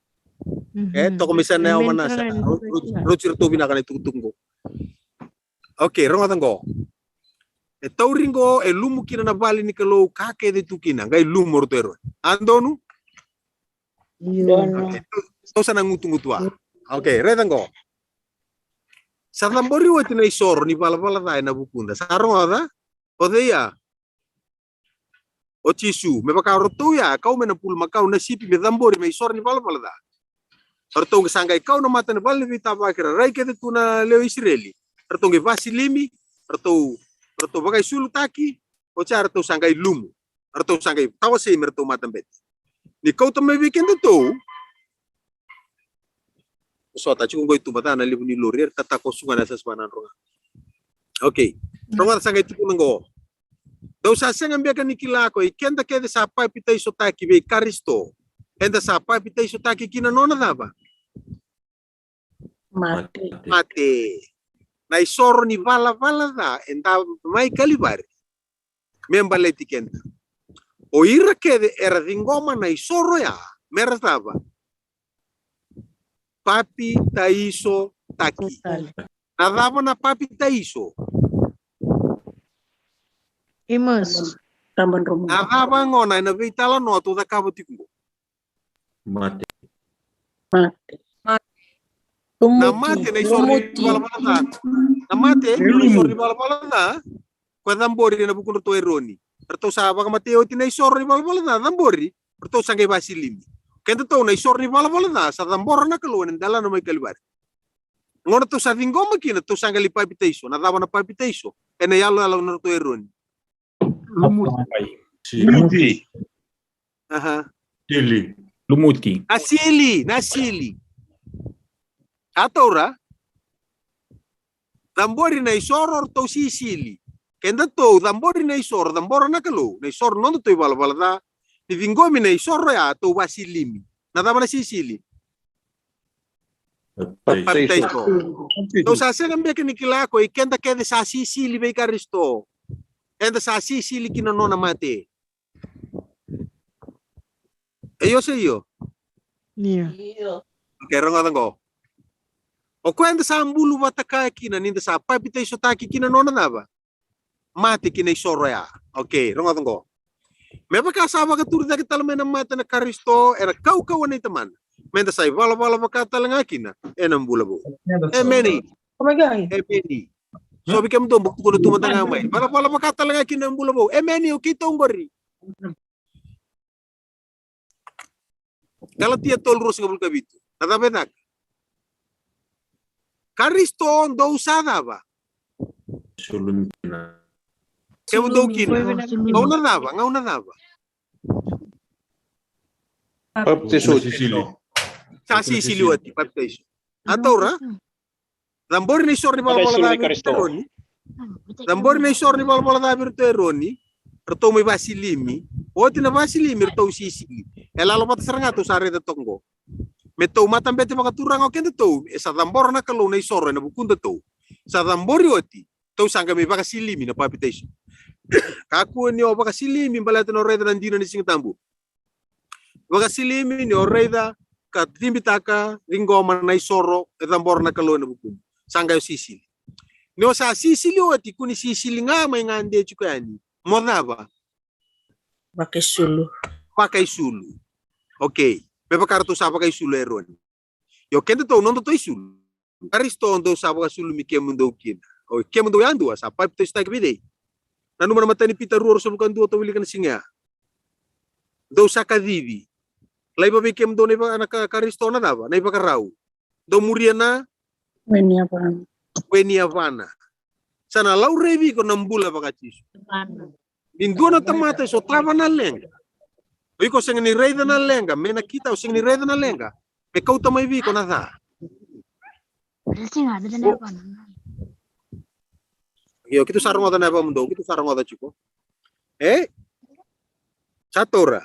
E, toka mai sara na yawa manasa. Rauti iratou vinaka na itukutuku qo. Okay, rogoca qo. E tauri qo, e lumu kina na vale ni Kalou, ka kece tu kina, qai lumu o ratou e rua. A donu? Tou sa na gutugutu a. Okay, raica qo. Sa cabori oti na isoro ni valavala ca ena vukuda. Sa rogoca? O cei a? O Jisu, me vaka o ratou ya, kau mai na bulumakau na sipi me cabori me isoro ni valavala ca. O ratou qai sa qai kau na mata ni vale ni veitavaki, ra rai kece tu na lewe i Isireli. O ratou qai vasilimi, o ratou, o ratou vakaisulutaki, oti ya o ratou sa qai lumu. O ratou sa qai tawasei me ratou matabete. Ni kauta mai vei kedatou, sota tiko qo i tuba ca na levu ni lori, era tatako suga na sasava na droga. Okay. Rogoca sa qai tukuna qo. Dou sa sega beka ni kila ko i keda kece sa papitaisotaki vei Karisito, eda sa papitaisotaki kina nona cava? Mate. Mate. Na isoro ni valavala ca e dau mai Kalivari me baleti keda. O ira kece era ciqoma na isoro ya me ra cava? Papitaisotaki. Na cava na papitaiso? Amos. Taba dromu. Na cava gona ena veitalanoa tou cakava tiko qo? Mate. Mate. Na mate na isoro ni valavala ca. Na mate na isoro ni valavala ca. Ko cabori ena vukudratou Eroni. Ratou sa vakamatei oti na isoro ni valavala ca, cabori. Ratou sa qai vasilimi. Kedatou na isoro ni valavala ca sa cabora na Kalou ena delana mai Kalivari. Gona tou sa ciqoma kina, tou sa qai lai papitaiso. Na cava na papitaiso? Ena iyaloyalo na ratou Eroni. Lumuti. Lumuti. Aha. Sili. Lumuti. Na sili, na sili. A taura. Cabori na isoro, ratou sisili. Kedatou cabori na isoro, cabora na Kalou na isoro nodatou ivalavala ca. Ni ciqomi na isoro ya, tou vasilimi. Na cava na sisili? Papitaiso. Tou sa sega beka ni kila ko i keda kece sa sisili vei Karisito. Eda sa sisili ki na nona mate. Io se io? Io. Okei, rogoca qo. O koya eda sa bulu vata kaya kina ni da sa papitaisotaki kina nona cava? Mate ki na isoro ya. Okei, rogoca qo. Me vaka sa vakaturi cake tale mai na mate na Karisito ena kaukauwa nei Tamana, me da sa ivalavala vaka tale ga kina ena bula vou. Emeni. Emeni. So vei kemudou bau tukuna tu mada ga mai, valavala vaka tale ga kina na bula vou. Emeni. O keitou qori. Kalatia tolu ruasagavulu ka vitu. Na cava e caka? Karisito dou sa cava? Kemudou kina. Gauna cava? Gauna cava? Papitaiso. Sa sisili oti, papitaiso. A taura? Cabori na isoro ni valavala ca vei iratou Eroni. Cabori na isoro ni valavala ca vei iratou Eroni. Ratou mai vasilimi. Oti na vasilimi ratou sisili. E lalo vata sara ga tou sa raica toka qo. Me tou matabete vakaturaga o kedatou, e sa cabora na Kalou na isoro ena vukudatou. Sa cabori oti, tou sa qai mai vakasilimi na papitaiso. Kakua ni o vakasilimi baleta ni o raica na dina ni Siga Tabu. Vakasilimi ni o raica ka cibitaka, ciqoma na isoro e cabora na Kalou ena vukumu. Sa qai o sisili. Ni o sa sisili oti, kua ni sisili ga mai gade tiko yani. Mo cava? Vakaisulu. Vakaisulu. Okei. Me vaka ratou sa vakaisulu Eroni. Io, kedatou nodatou isulu. Karisito dou sa vakasulumi kemudou kina. O kemudou yadua sa papitaisotaki vei cei? Nanuma na matai ni Pita rua ruasagavulu ka dua, tou wilika na siga ya. Dou sa kacivi. Laiva vei kemudou na iva-, na ka-, Karisito na cava? Na ivakarau. Dou muria na? Weni yavana. Weni yavana. Sa na laurai vei iko na bula vaka Jisu. Ni dua na tamata e sotava na leqa. O iko sega ni raica na leqa, me na kita, o sega ni raica na leqa. Me kauta mai vei iko na ca. Io, keitou sa rogoca na yavamudou, keitou sa rogoca tiko. E? Sa taura.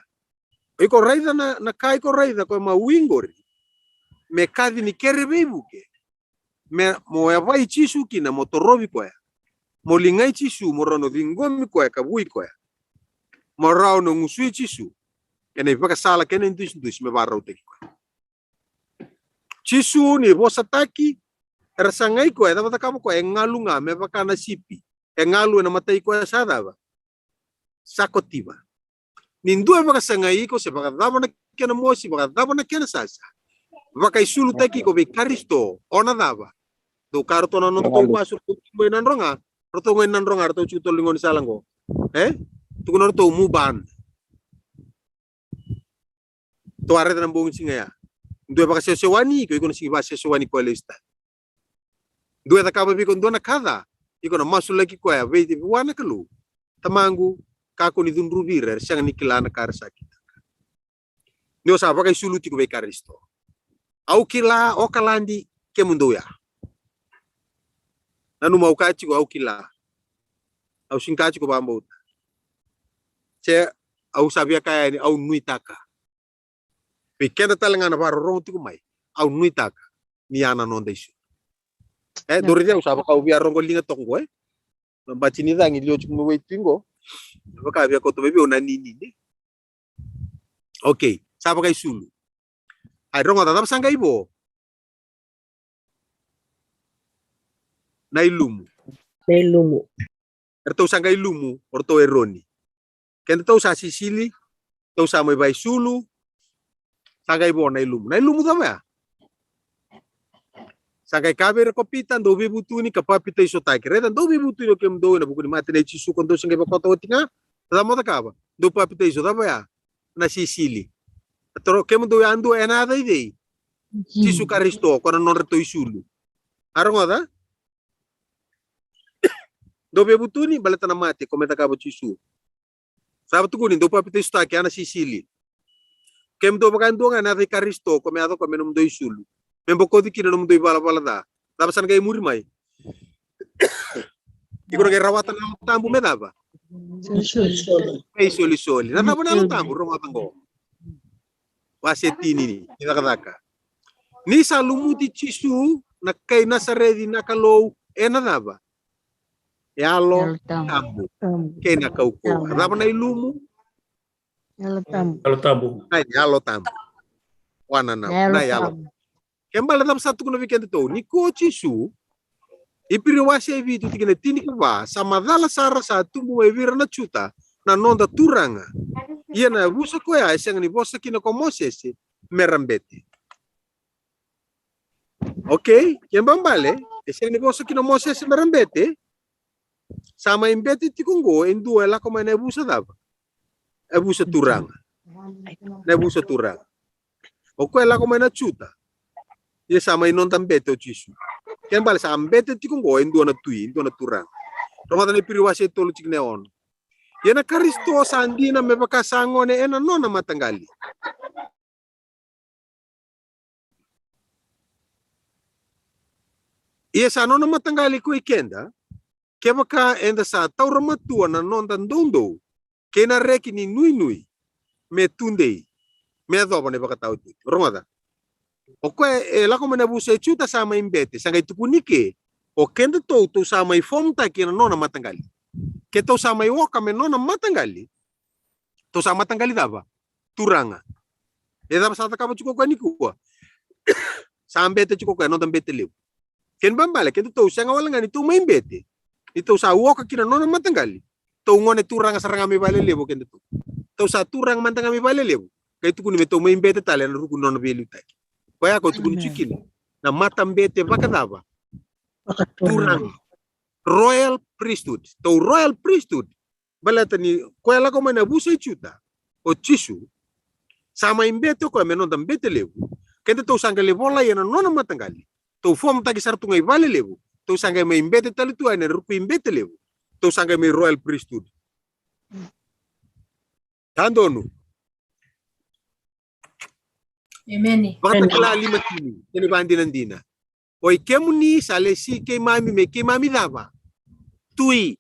O iko raica na, na ka iko raica ko e mawi qori. Me kaci ni kere veivuke. Me, mo yavai Jisu kina, mo torovi koya. Mo ligai Jisu, mo rawa ni o ciqomi koya, ka vui koya. Mo rawa ni o gusui Jisu. Ena ivakasala kei na idusidusi, me vakarautaki koya. Jisu ni vosataki, era sagai koya, e cava cakava koya, e galu ga, me vaka na sipi. E galu ena matai koya sa cava? Sa kotiva. Ni dua e vakasagai iko, se vakacava na kena mosi, vakacava na kena sasa. Vakaisulutaki iko vei Karisito, o na cava? Dou ka ratou na noda tou masu, ratou tiko qo e Nadroga, ratou qo e Nadroga, ratou tiko tolu ni gaunisala qo. E? Tukuna ratou move on. Tou a raica na bogi ni siga ya. Dua e vakasewasewani iko, iko na sigi vakasewasewani koya lesu tale. Dua e cakava vei iko dua na ka ca, iko na masulaki koya vei vua na Kalou. Tamaqu, kakua ni cudruvi ira, era sega ni kila na ka era sa kitaka. Ni o sa vakaisulu tiko vei Karisito. Au kila, o kaladi, kemudou ya. Nanuma au kaya tiko au kila. Au sega ni kaya tiko vakabauta. Se au sa via kaya yani au nuitaka. Vei keda tale ga na vakarorogo tiko mai, au nuitaka ni a na noda isulu. E, dou raica au sa vaka au via rogo liga toka qo, e? Na bati ni cagi liwa tiko mai wai tiko qo. Vaka via kauta mai vei au na ninini. Okei, sa vakaisulu. Ai, rogoca, cava sa qai vo? Na ilumu. Na ilumu. eratou sa qai lumu o ratou Eroni. Kedatou sa sisili, tou sa mai vaisulu, sa qai vo na ilumu. Na ilumu cava ya? Sa qai kaya vei ira ko Pita, dou veivutuni ka papitaisotaki. Raica, dou veivutuni o kemudou ena vuku ni mate nei Jisu, ko dou se qai vakota oti ga. Cava mo cakava? Dou papitaiso, cava ya? Na sisili. Taro, kemudou yadua ena yaca i cei? Jisu Karisito, ko na nodratou isulu. A rogoca? Dou veivutuni baleta na mate ko me cakava o Jisu. Sa vakatukuni, dou papitaisotaki, a na sisili. Kemudou vakayadua ga ena yaca i Karisito, ko me yaco ko me nomudou isulu, me bokoci kina nomudou ivalavala ca. Cava sa na qai muri mai? Iko na qai rawata na Yalo Tabu me cava? Me isolisoli. Na cava na Yalo Tabu? Rogoca qo. Wase tini ni Cakacaka. Ni sa lumuti Jisu na kai Nasareci na Kalou ena cava? Yalo Tabu. Kei na kaukauwa. Cava na ilumu? Yalo Tabu. Yalo Tabu. Na Yalo Tabu. Wana na, na Yalo Tabu. Ke bale cava sa tukuna vei kedatou ni ko Jisu, Iperiu wase e vitu tikina tinikava, sa macala sara sa tubu mai vei ira na Juta na noda Turaga. Ia na yavusa koya e sega ni vosa kina ko Mosese me ra bete. Okei, ke bale e sega ni vosa kina o Mosese me ra bete, sa mai bete tiko oqo e dua e lako mai na yavusa cava? Yavusa Turaga. Na yavusa Turaga. O koya e lako mai na Juta. Ia sa mai noda bete o Jisu. Ke bale sa bete tiko oqo e dua na tui, e dua na Turaga. Rogoca na Iperiu wase tolu tikina e ono. Ia na Karisito sa dina me vaka sa gone ena nona mataqali. Ia sa nona mataqali ko i keda, kevaka eda sa taura matua na noda doudou kei na reki ni nuinui, me tudei, me yacova na ivakataotioti. Rogoca. O koya e lako mai na yavusa e Juta sa mai bete, sa qai tukuni ke, o kedatou tou sa mai fomutaki ena nona mataqali. Ke tou sa mai oka me nona mataqali, tou sa mataqali cava? Turaga. E cava sa cakava tiko koya nikua? Sa bete tiko koya, noda bete levu. Kena ibalebale, kedatou sega wale ga ni tou mai bete, ni tou sa oka kina nona mataqali. Tou gone turaga sara ga mai valelevu o kedatou. Tou sa turaga mada ga mai valelevu. Qai tukuni me tou mai bete tale ena ruku ni nona veiliutaki. Koya ko tukuni tiko kina na matabete vakacava? Vakaturaga. Royal priesthood. Tou royal priesthood. Baleta ni koya lako mai na yavusa i Juta, o Jisu, sa mai bete o koya me noda bete levu. Kedatou sa qai lai volai ena nona mataqali. Tou fomutaki sara tu ga i valelevu. Tou sa qai mai bete tale tu yani ena ruku i bete levu. Tou sa qai mai royal priesthood. Ka donu. Emeni. Vakatakila lima tini, kena ivakadinadina. Oi kemuni sa lesi keimami me keimami cava? Tui.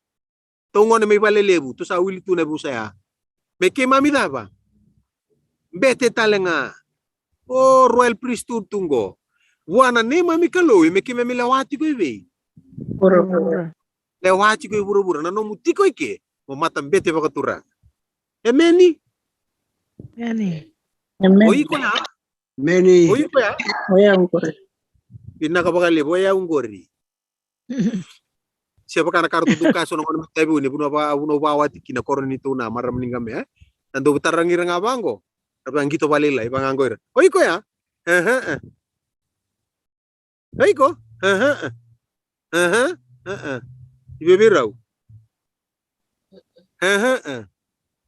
Tou gone mai valelevu, tou sa wili tu na yavusa ya. Me keimami cava? Bete tale ga. O royal priesthood tu qo. Vua na neimami Kalou, me keimami lewa tiko i vei? Vuravura. Lewa tiko i vuravura. Na nomu tiko i ke, mo matabete vakaturaga. Emeni. Emeni. O iko ya? Emeni. O iko ya? O yau qori. Vinaka vakalevu, o yau qori. Se vaka na ka ratou dau kaya so na gone mai Taveuni, vanua va, vanua vakawati kina, koro ni tou na marama ni Qamea. Na dau taragi ira ga vaqo. Ra vaqito valailai, vaqaqo ira. O iko ya? Ehe, e. O iko? Ehe, e. Ehe, e. I vei vei rau? Ehe, e.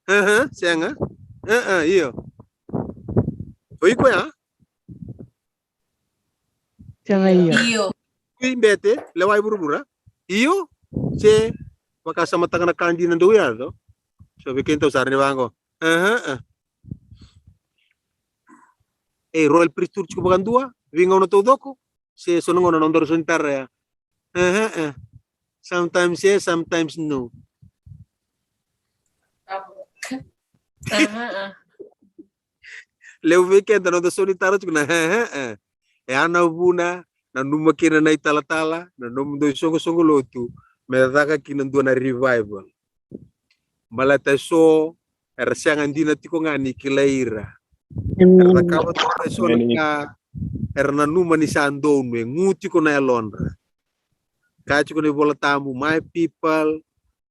Ehe, sega. Ehe, io. O iko ya? Sega, io. Io. Kui bete, lewa i vuravura. Io, se vakasamataka na ka dina dau yaco. So vei kedatou sara ni vaqo. Ehe, e. E royal priesthood tiko vakadua, veigauna taucoko. Se so na gauna na nodaru so ni tara ya. Ehe, e. Sometimes yes, sometimes no. Ehe, e. Levu vei keda noda so ni tara tiko na ehe, e. E ya na vuna, nanuma kina na italatala, na nomudou isoqosoqo lotu, me caka kina dua na revival. Baleta e so era sega dina tiko ga ni kilai ira. Era cakava tiko e so na ka era nanuma ni sa donu, e gu tiko na yalodra. Kaya tiko na iVola Tabu, my people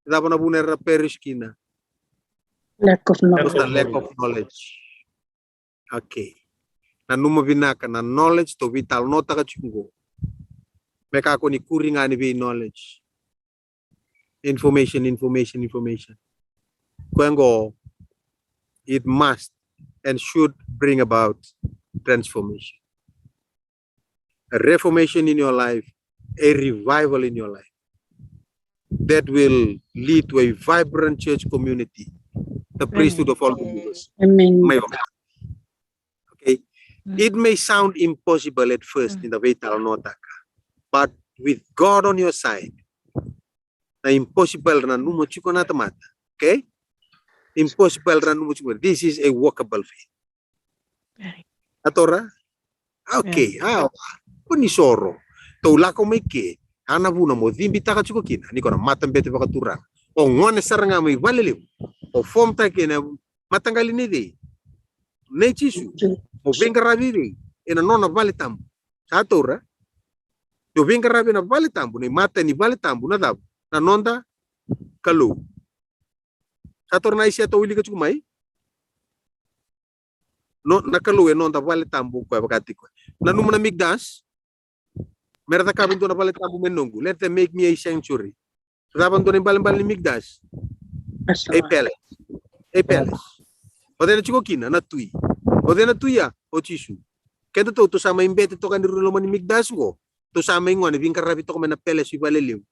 Cava na vuna era perish kina? Lack of knowledge. Because the lack of knowledge. Okay. Nanuma vinaka na knowledge tou veitalanoataka tiko qo. Me kakua ni kuri ga ni vei knowledge. Information, information, information. Koya qo, it must and should bring about transformation. A reformation in your life, a revival in your life that will lead to a vibrant church community, the priesthood of all believers. Amen. Okay. It may sound impossible at first, ni da veitalanoataka. But with God on your side, na impossible ra nanuma tiko na tamata. Okay? Impossible ra nanuma tiko. This is a workable faith. Atora? Okay, a, ko ni soro. Tou lako mai ke, a na vuna mo cibitaka tiko kina ni ko na matabete vakaturaga. O gone sara ga mai valelevu. O fomtaka kina mataqali nei cei? Nei Jisu. Mo veiqaravi vei ena nona vale tabu. Sa taura? Ni o veiqaravi ena vale tabu, na imata ni vale tabu, na cava? Na noda Kalou. Sa taura na Aisea tou wilika tiko mai? No, na Kalou e noda vale tabu koya vaka tiko. Nanuma na Mikdash, me ra cakava e dua na vale tabu me noqu. Let them make me a sanctuary. Cava dua na ibalebale ni Mikdash? A palace. A palace. O cei na tiko kina? Na tui. O cei na tui ya? O Jisu. Kedatou tou sa mai bete toka ni rui loma ni Mikdash qo. Tou sa mai gone veiqaravi toka mai na palace i valelevu.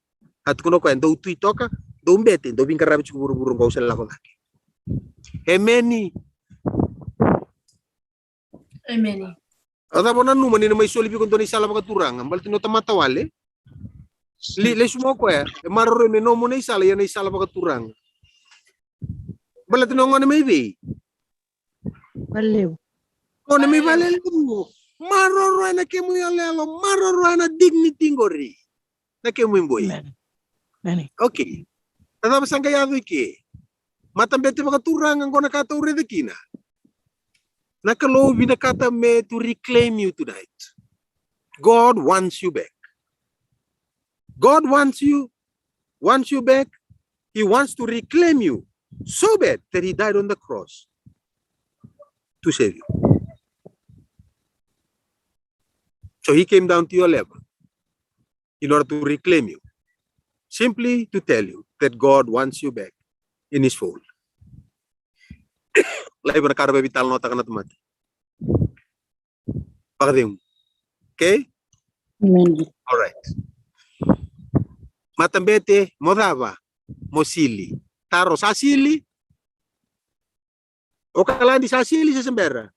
A tukuna o koya, dou tui toka, dou bete, dou veiqaravi tiko vuravura qo, au se lako cake. Emeni. Emeni. A cava o nanuma ni na mai soli vei iko dua na isala vakaturaga? Baleta ni o tamata wale. Li, lesu mai o koya, e maroroi me nomu na isala, ia na isala vakaturaga. Baleta ni o gone mai vei? Valelevu. Gone mai valelevu. Maroroi na kemu iyaloyalo, maroroi na dignity qori. Na kemu iboi. Emeni. Emeni. Okay. Na cava sa qai yaco i ke? Matabete vakaturaga qo, na ka tou raica kina. Na Kalou vinakata me to reclaim you tonight. God wants you back. God wants you, wants you back. He wants to reclaim you so bad that he died on the cross to save you. So he came down to your level in order to reclaim you, simply to tell you that God wants you back in his fold. Laiva na ka ra veitalanoataka na tamata. Vakacegu. Okay? Amen. All right. Matabete, mo cava? Mo sili. Taro, sa sili? O Kaladi, sa sili se se bera?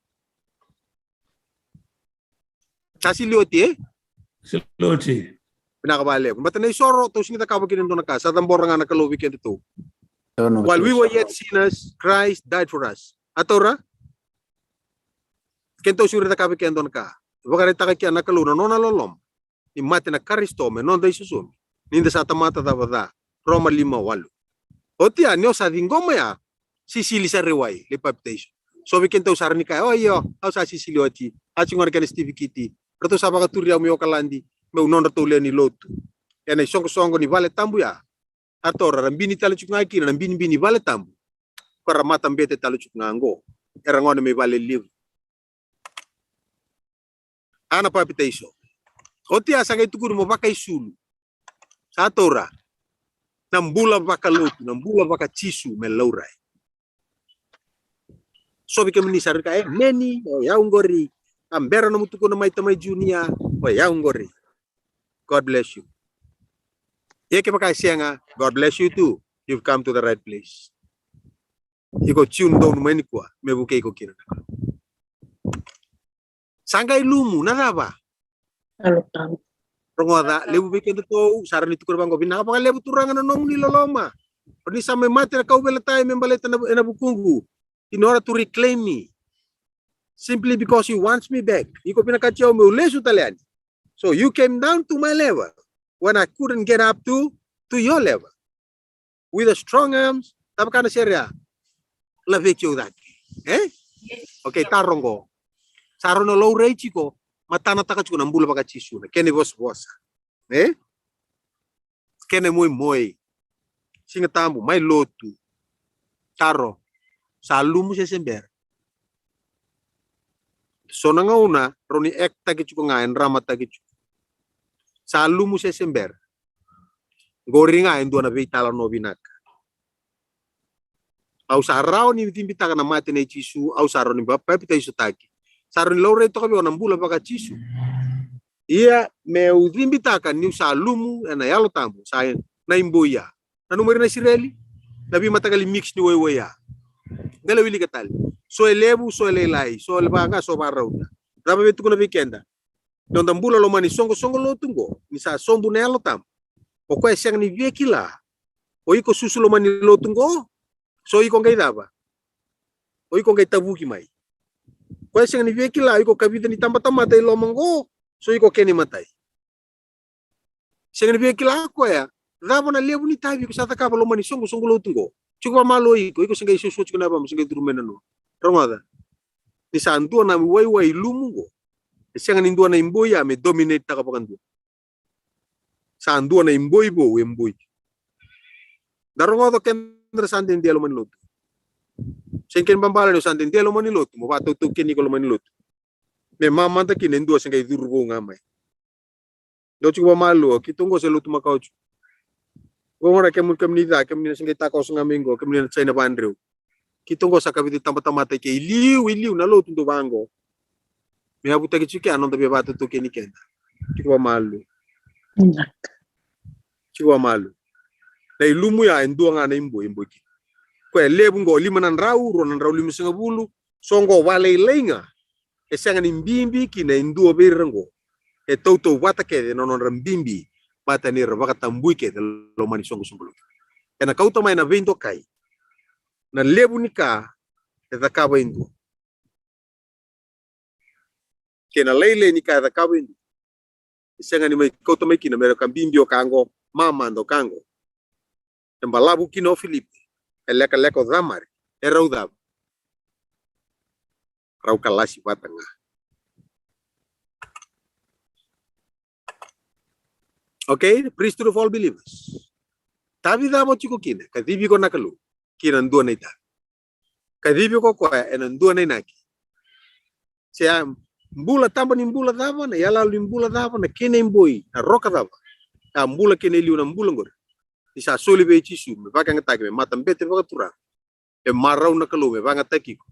Sa sili oti, e? Sili oti. Vinaka vakalevu. Baleta na isoro tou sega ni cakava kina e dua na ka, sa cabora ga na Kalou vei kedatou. While we were yet sinners, Christ died for us. A taura? Kedatou sega ni cakava kina e dua na ka. Vakaraitaka kina na Kalou na nona loloma. Ni mate na Karisito me noda isosomi, ni da sa tamata cava ca. Roma lima walu. Oti ya, ni o sa ciqoma ya, sisili sara i wai, lai papitaiso. So vei kedatou sa rawa ni kaya, o io, au sa sisili oti. A tiko gona kena sitivikiti. Ratou sa vakaturi au mai Okaladi meu nodratou lewe ni lotu. Ena isoqosoqo ni vale tabu ya. A taura ra bini tale tiko ga kina na binibini vale tabu. Ko ra matabete tale tiko ga qo. Era gone mai vale levu. A na papitaiso. Oti ya sa qai tukuni mo vakaisulu. Sa taura. Na bula vakalotu, na bula vakaJisu me laurai. So vei kemuni sa rika, e, meni, o yau qori. A bera nomu tukuna mai Tamai Junior, o yau qori. God bless you. Ia kevaka e sega, God bless you too. You've come to the right place. Iko tune donu mai nikua me vukei iko kina. Sa qai lumu na cava? Rogoca, levu vei kedatou sa rawa ni tukuna vaqo, vinaka vakalevu Turaga na nomuni loloma. O ni sa mai mate na kauveilatai me baleta na, ena vukuqu. In order to reclaim me. Simply because he wants me back. Iko vinakati au meu lesu tale yani. So you came down to my level when I couldn't get up to, to your level. With the strong arms, cava ka na sere ya? Laveti au cake. E? Okay, taro qo. Sa rawa ni laurai tiko, matanataka tiko na bula vakaJisu, na kena ivosavosa. E? Kena imoimoi. Siga Tabu, mai lotu. Taro. Sa lumu se se bera? So na gauna rawa ni act-taki tiko ga, e drama-taki tiko. Sa lumu se se bera? Qori ga e dua na veitalanoa vinaka. Au sa rawa ni cibitaka na mate nei Jisu, au sa rawa ni ba-, papitaisotaki. Sa rawa ni laurai toka vei au na bula vaka-Jisu. Ia meu cibitaka niu sa lumu ena Yalo Tabu, sa na iboi ya. Nanuma ira na Isireli, na veimataqali mix ni waiwai ya. Qai lai wilika tale. So e levu, so e lailai, so e vaka, so vakarauta. Cava vei tukuna vei keda? Noda bula loma ni soqosoqo lotu qo, ni sa sobu na Yalo Tabu, o koya e sega ni via kila o iko susu loma ni lotu qo, so iko qai cava? O iko qai tavuki mai. Koya e sega ni via kila o iko kavica ni tabatamata i loma qo, so iko kena imatai. Sega ni via kila o koya cava na levu ni itavi iko sa cakava loma ni soqosoqo lotu qo. Tiko vakamalua iko, iko se qai suasua tiko na yavama, se qai curu mai na noa. Rogoca. Ni sa dua na waiwai i lumu qo, e sega ni dua na iboi ya me dominate-taka vakadua. Sa dua na iboi vou e boi. Da rogoca o kedra sa dede loma ni lotu. Sega ni kena ibalebale ni o sa dede loma ni lotu, mo vakatautaukeni iko loma ni lotu, me mamada kina e dua se qai curu vou ga mai. Dou tiko vakamalua, keitou qo se lotu makawa tiko. Qo gona kemuni, kemuni ca, kemuni na se qai takoso ga mai qo, kemuni na China vadreu. Keitou qo sa kavica ni tabatamata i ke, i liu, i liu na lotu dou vaqo. Me yavutaki tiko kea na noda via vakatautaukeni keda. Tiko vakamalua. Tiko vakamalua. Na ilumu ya e dua ga na iboi, iboi kina. Koya e levu qo, lima na drau, rua na drau limasagavulu, so qo vakalailai ga. E sega ni bibi kina e dua vei ira qo. E tautauvata kece na nodra bibi vata ni ra vakatabui kece loma ni soqosoqo lotu. Ena kauta mai na veidokai. Na levu ni ka e cakava e dua kei na lailai ni ka e cakava e dua, e sega ni mai kauta mai kina me ra ka bibi o ka qo, mamada o ka qo. E balavu kina o Filipi, e lekaleka o Samari, e rau cava? Rau kalasi vata ga. Okay, the priesthood of all believers. Tavi cava o tiko kina, kacivi iko na Kalou ki na dua na itavi. Kacivi iko o koya ena dua na inaki. Se a bula, taba ni bula cava, na iyaloyalo ni bula cava, na kena iboi, na roka cava. A bula kina e liu na bula qori. Ni sa soli vei Jisu me vakayagataki me matabete vakaturaga. E marau na Kalou me vakayagataki iko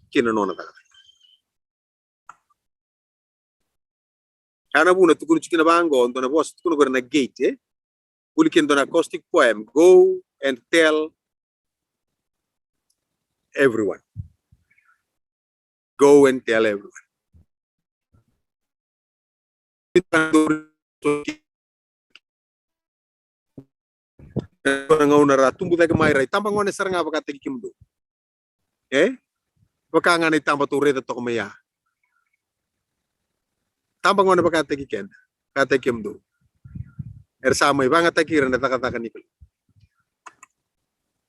ki na nona cakacaka. Ya na vuna tukuna tiko kina vaqo, dua na vosa tukuna qori na gate, e? Vuli kina dua na acoustic poem, Go and Tell Everyone. Go and Tell Everyone. Na gauna ra tubu cake mai, ra itabagone sara ga vakataki kemudou. E? Vaka ga na itaba tou raica toka mai ya. Tabagone vakataki keda, vakataki kemudou. Era sa mai vakayagataki ira na cakacaka ni Kalou.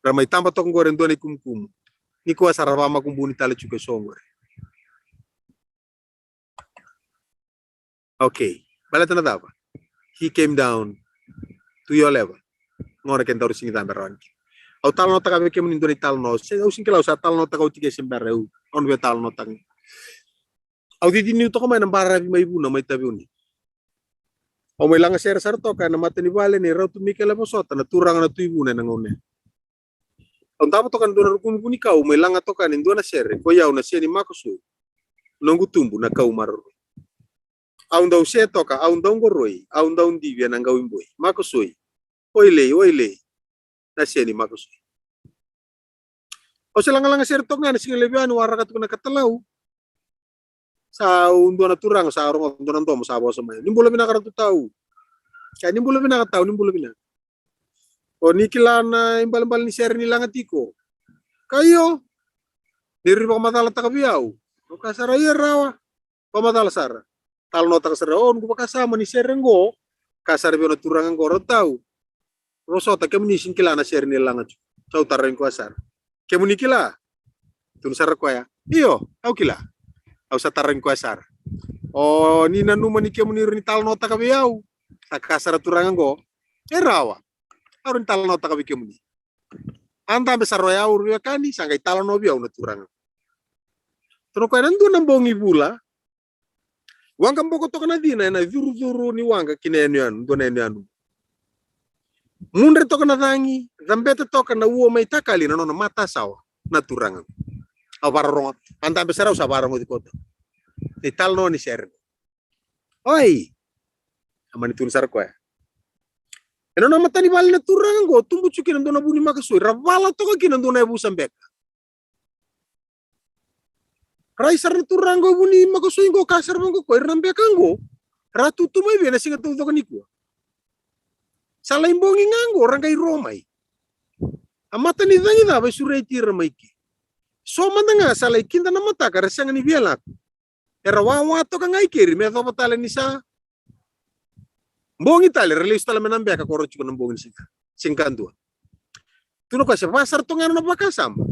Ra mai taba toka qori e dua na ikumukumu. Nikua sa ra vakamakubuni tale tiko e so qori. Okay. Baleta na cava? He came down to your level. Gona ke daru sigi cabe rawa ni. Au talanoataka vei kemuni dua na italanoa. Se, au sigi kila au sa talanoataka oti ke se bera, au, au na via talanoataka. Au cici niu toka mai na baravi mai Vuna, mai Taveuni. Au mai laga sere sara toka ena mata ni vale nei Ratu Mikaele Vosota, na turaga na Tui Vuna ena gauna ya. Au davo toka na dua na rukumu vunikau, mai laga toka ni dua na sere, Koi au na se ni makosoi, noqu tubu na kau maroroi. Au dau se toka, au dau qoroi, au dau divi ena qau iboi. Makosoi, oilei, oilei, na se ni makosoi. Au se lagalaga sere toka ga na siga levu yani, waraka tiko na katalau. Sa u dua na turaga, sa rogo dua na domo, sa vosa mai. Ni bula vinaka Ratu Tau. Kaya ni bula vinaka Tau, ni bula vinaka. O ni kila na ibalebale ni sere ni laga tiko? Ka io. Ni ri vakamacalataka vei au. Au kaya sara ia rawa. Vakamacala sara. Talanoataka sara, o, noqu vakasama ni sere qo. Kaya sara vei au na turaga qo, Ratu Tau. Vosota, kemuni sega ni kila na sere ni laga tiko. Sa u tarogi koya sara. Kemuni kila? Tukuna sara koya. Io, au kila. Au sa tarogi koya sara. O, ni nanuma ni kemuni rawa ni talanoataka vei au? Sa kaya sara turaga qo. E rawa. rawa ni talanoataka vei kemuni. A dabe sara o yau, ra veiwekani, sa qai talanoa vei au na turaga. Tukuna o koya, na dua na bogi vula, waqa boko toka na cina ena curucuru ni waqa ki na yanuyanu, dua na yanuyanu. Mudre toka na cagi, cabeta toka na ua mai takali na nona matasawa na turaga. Au vakarorogo, a dabe sara au sa vakarogoci koto. Ni talanoa ni sere. Oi. A mani tukuna sara o koya, ena nona matanivale na turaga qo, tubu tiko kina dua na vu ni makasoi, ra vala toka kina dua na yavusa beka. Rai sara na turaga qo, vu ni makasoi qo, kaya sara vaqo o koya, ira na beka qo ra tu tu mai vei na siga taucoko nikua? Sa lai bogi ga qo ra qai ro mai. A mata ni cagi cava e sureti ira mai ke? So mada ga sa lai kida na mataka ra sega ni via lako. Era wawa toka ga i keri me yacova tale ni sa bogi tale, ra lesu tale mai na beka ko ra tiko na bogi ni siga, siga kadua. Tukuna o koya se va sara toka ga na nona vakasama.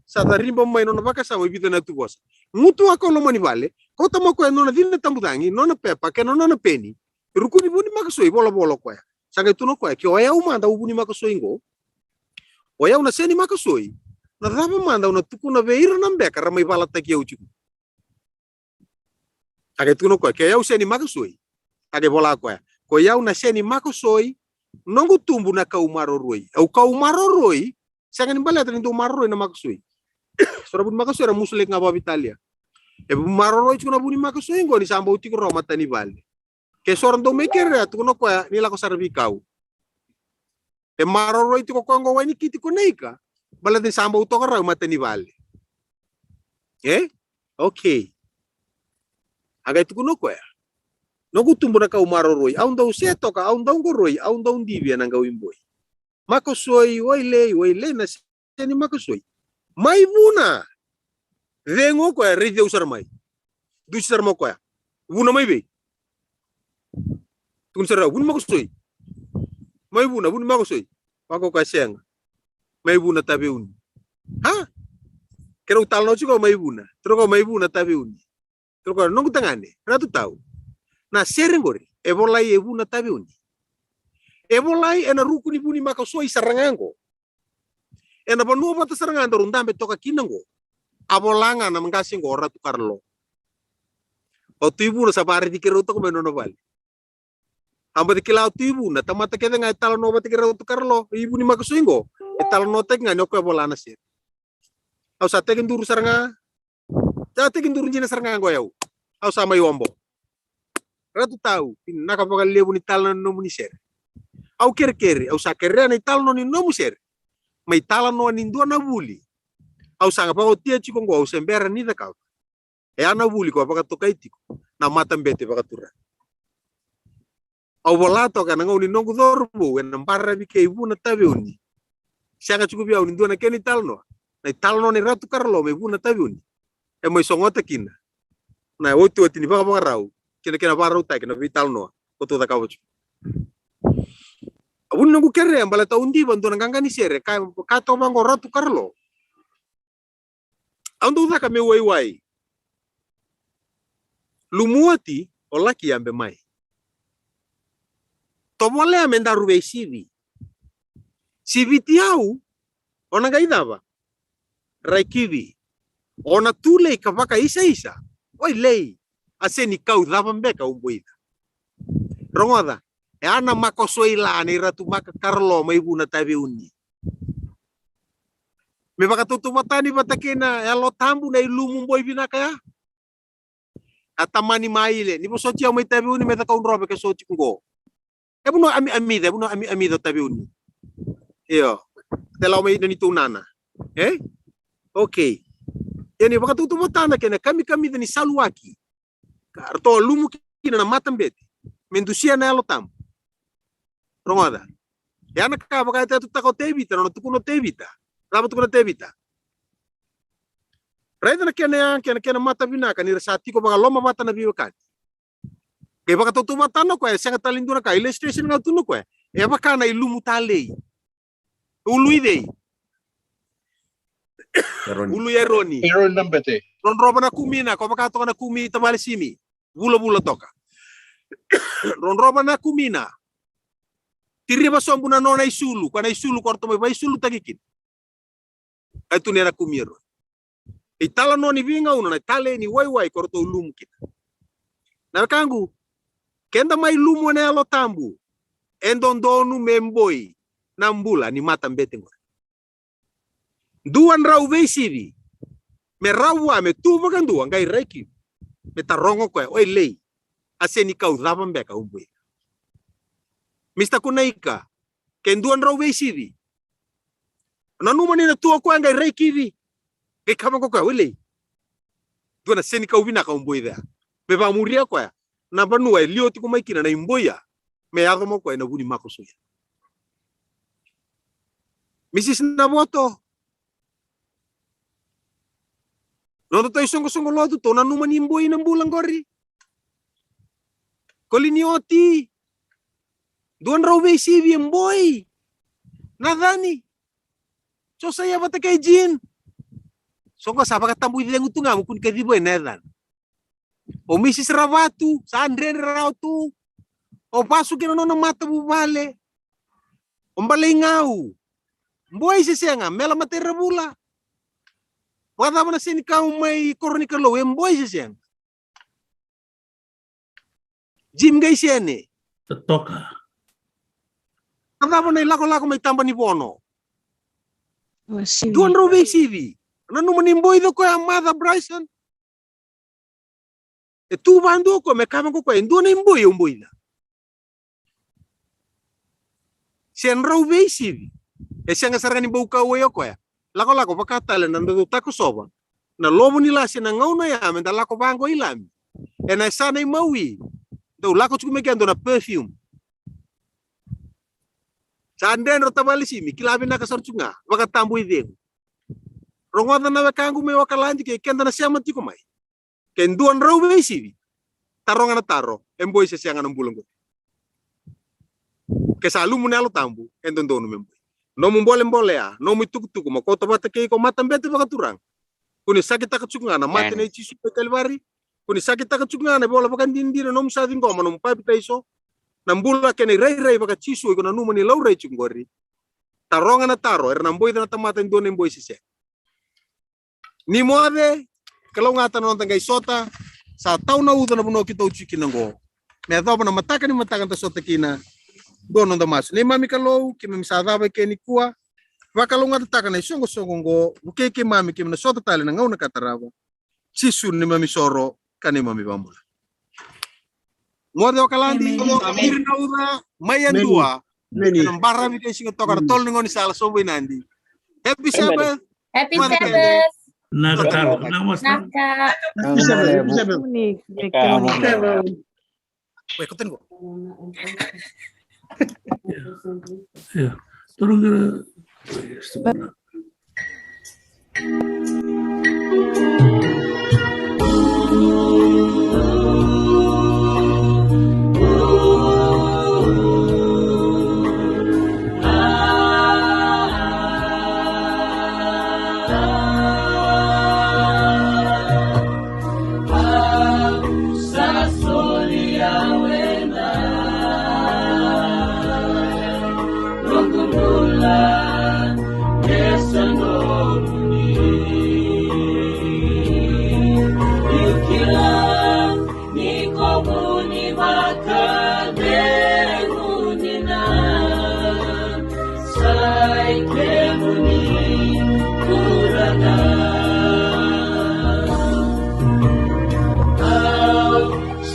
Sa cariba mai na nona vakasama e vica na yatuvosa. Gutu o koya i loma ni vale, kauta mai o koya na nona cina tabucagi, nona pepa kei na nona peni. Rukuni vu ni makasoi, volavola o koya. Sa qai tukuna o koya, ke o yau mada au vu ni makasoi qo, o yau na sega ni makasoi, na cava mada au na tukuna vei ira na beka ra mai valataki au tiko? A qai tukuna o koya, ke o yau sega ni makasoi. A qai vola o koya, ko yau na sega ni makasoi, noqu tubu na kau maroroi. Au kau maroroi, sega ni baleta ni dau maroroi na makasoi. So na vu ni makasoi era musu laki ga vakaveitalia. E maroroi tiko na vu ni makasoi qo ni sa bau tiko rawa matanivale. Ke so ra dau mai kerea, tukuna o koya ni lako sara veikau. E maroroi tiko o koya qo, wai ni kiti ko na ika, baleta ni sa bau toka rawa matanivale. E? Okay. A qai tukuna o koya, noqu tubu na kau maroroi, au dau se toka, au dau qoroi, au dau divi ena qau iboi. Makasoi, oi lei, oi lei, na sega ni makasoi. Mai vuna. Cegu o koya, raici au sara mai. Dusi sara mai o koya. Vuna mai vei? Tukuna sara, vu ni makasoi. Mai vuna, vu ni makasoi. Vaka o koya, sega. Mai vuna Taveuni. Ha? Keirau talanoa tiko mai vuna. Tukuna o koya, mai vuna Taveuni. Tukuna o koya, noqu tagane, Ratu Tau, na sere qori e volai e vuna Taveuni. E volai ena ruku ni vu ni makasoi sara ga qo. Ena vanua vata sara ga daru dabe toka kina qo. A vola ga na qase qo, Ratu Karalo. O Tui Vuna sa vakaraici keirau toka mai na nona vale. A baci kila o Tui Vuna, tamata kece ga e talanoa vata kei Ratu Karalo, i vu ni makasoi qo, e talanoataki ga ni o koya vola na sere. Au sa tekiduru sara ga. Sa tekiduru dina sara ga qo o yau. Au sa mai obo. Ratu Tau, vinaka vakalevu ni talanoa ni nomuni sere. Au kerekere, au sa kerea na italanoa ni nomu sere mai talanoa ni dua na vuli. Au sa vakaotia tiko qo, au se bera ni cakava. E a na vuli ko a vakatokai tiko na matabete vakaturaga. Au vola toka ena gauna ni noqu cauravou ena baravi kei Vuna Taveuni. Sega tiko vei au ni dua na kena italanoa, na italanoa nei Ratu Karalo mai Vuna Taveuni e mai sogota kina na iotioti ni vakavakarau kei na kena vakarautaki na veitalanoa ko tou cakava tiko. A vu ni noqu kerea, baleta au diva dua na qaqa ni sere ka, ka toka vaqo, Ratu Karalo. Au dau caka meu waiwai. Lumu oti o laki yabe mai. Tovolea me daru veisivi. Siviti au, o na qai cava? Raikivi. O na tu lei ka vakaisaisa. Oi lei, a se ni kau cava beka au boica. Rogoca, e a na makosoi la nei Ratu Maka Karalo mai Vuna Taveuni. Me vakatautauvatani vata kei na Yalo Tabu na ilumu boi vinaka ya. A tamani maile, ni vosoti au mai Taveuni me cakau drove ke soti qo. E vuna ami, amica, e vuna ami, amica o Taveuni. Io. Te lau mai na nitou nana. E? Okay. Ia ni vakatautauvatana kei na kamikamica ni saluaki. Ka ratou a lumu kina na matabete me dusia na Yalo Tabu. Rogoca. E a na ka vakayatatutaka o Tevita, nona tukuna o Tevita. Cava tukuna o Tevita? Raica na kena ya, kena, kena mata vinaka ni ra sa tiko vakalomavata na veiwekani. Qai vakatautauvatana o koya, e sega tale ni dua na ka, illustration ga tu na koya. E vaka na ilumu talei. Ulu i cei? Eroni. Ulu i Eroni. Eroni na bete. Drodrova na kumina, ko vaka toka na kumi tavale Simi. Vulavula toka. Drodrova na kumina. Tiriva sobu na nona isulu, koya na isulu ko ratou mai vakaisulutaki kina. Ka tu ni na kumi e rua. Italanoa ni veigauna na tale ni waiwai ko ratou lumu kina. Na wekaqu, keda mai lumu ena Yalo Tabu, e dodonu me boi na bula ni matabete qori. Dua drau veisivi, me rawa me tu vakadua qai rai kivi, me taroga koya, oi Lei, a senikau cava beka au boi? Mista Kunaika, ke dua drau veisivi, nanuma ni na tu o koya qai rai kivi, qai kaya vaqo o koya, oi Lei, dua na senikau vinaka au boi cea? Me vakamuria koya na vanua e liwa tiko mai kina na iboi ya, me yaco mai o koya ena vu ni makoso ya. Misis Navoto, nodatou isoqosoqo lotu, tou nanuma ni boi na bula qori. Kolinioti, dua drau veisivi e boi. Nacani, Josaia vata kei Jean. Soqo sa vakatabuicegu tu ga mo kua ni kacivi ena yacana. O Misis Ravatu, sa dredre rawa tu. O Vasu kei na nona matavuvale. O Baleigau. Boi se sega, Mela Matairavula? Vakacava na senikau mai Koronikalou, e boi se sega? Jim Qaisene. Totoka. Vakacava na ilakolako mai Tabanivono? Dua drau veisivi. Nanuma ni boi o koya, Mother Bryson. E tu vadua o koya me kaya vaqo o koya, e dua na iboi au boica. Se drau veisivi, e sega sara ga ni bau kauwai o koya. Lakolako vaka tale na dau takosova na lovo ni lasi ena gauna ya, me da lako vaqo i Lami. Ena yasana i Maui, dau lako tiko mai kea dua na perfume. Sa dredre o tavale Simi, kila vinaka sara tiko ga, vakatabuicegu. Rogoca na wekaqu mai Okaladi kei keda na sema tiko mai. Ke dua drau veisivi, taroga na taro, e boi se sega na bula qori? Ke sa lumu na Yalo Tabu, e dodonu me boi. Nomu bolebole ya, nomu itukutuku mo kauta vata kei iko matabete vakaturaga. Ko ni sakitaka tiko ga na mate nei Jisu e Kalivari. Ko ni sakitaka tiko ga na ivola vakadinadina nomu sa ciqoma, nomu papitaiso. Na bula kei na irairai vaka-Jisu iko nanuma ni laurai tiko qori. Taroga na taro, era na boica na tamata e dua na iboi se sega? Ni moce, kalougata na noda qai sota, sa tau na uca na vanua keitou tiko kina oqo. Me yacova na mataka ni mataka da sota kina, dua na noda masu. Neimami Kalou, keimami sa cava eke nikua, vakalougatataka na isoqosoqo oqo, vukei keimami, keimami na sota tale na gauna ka tarava. Jisu neimami soro, ka neimami vakabula. Moce Okaladi, ira na uca, mai yadua. Ena baravi kei Sigatoka, na tolu ni gaunisala, sobu i Nadi. Happy Sabbath. Happy Sabbath. Naka taro, namaste. Naka. Happy Sabbath, happy Sabbath. Wait, continue. Yeah. Yeah. Toro qara.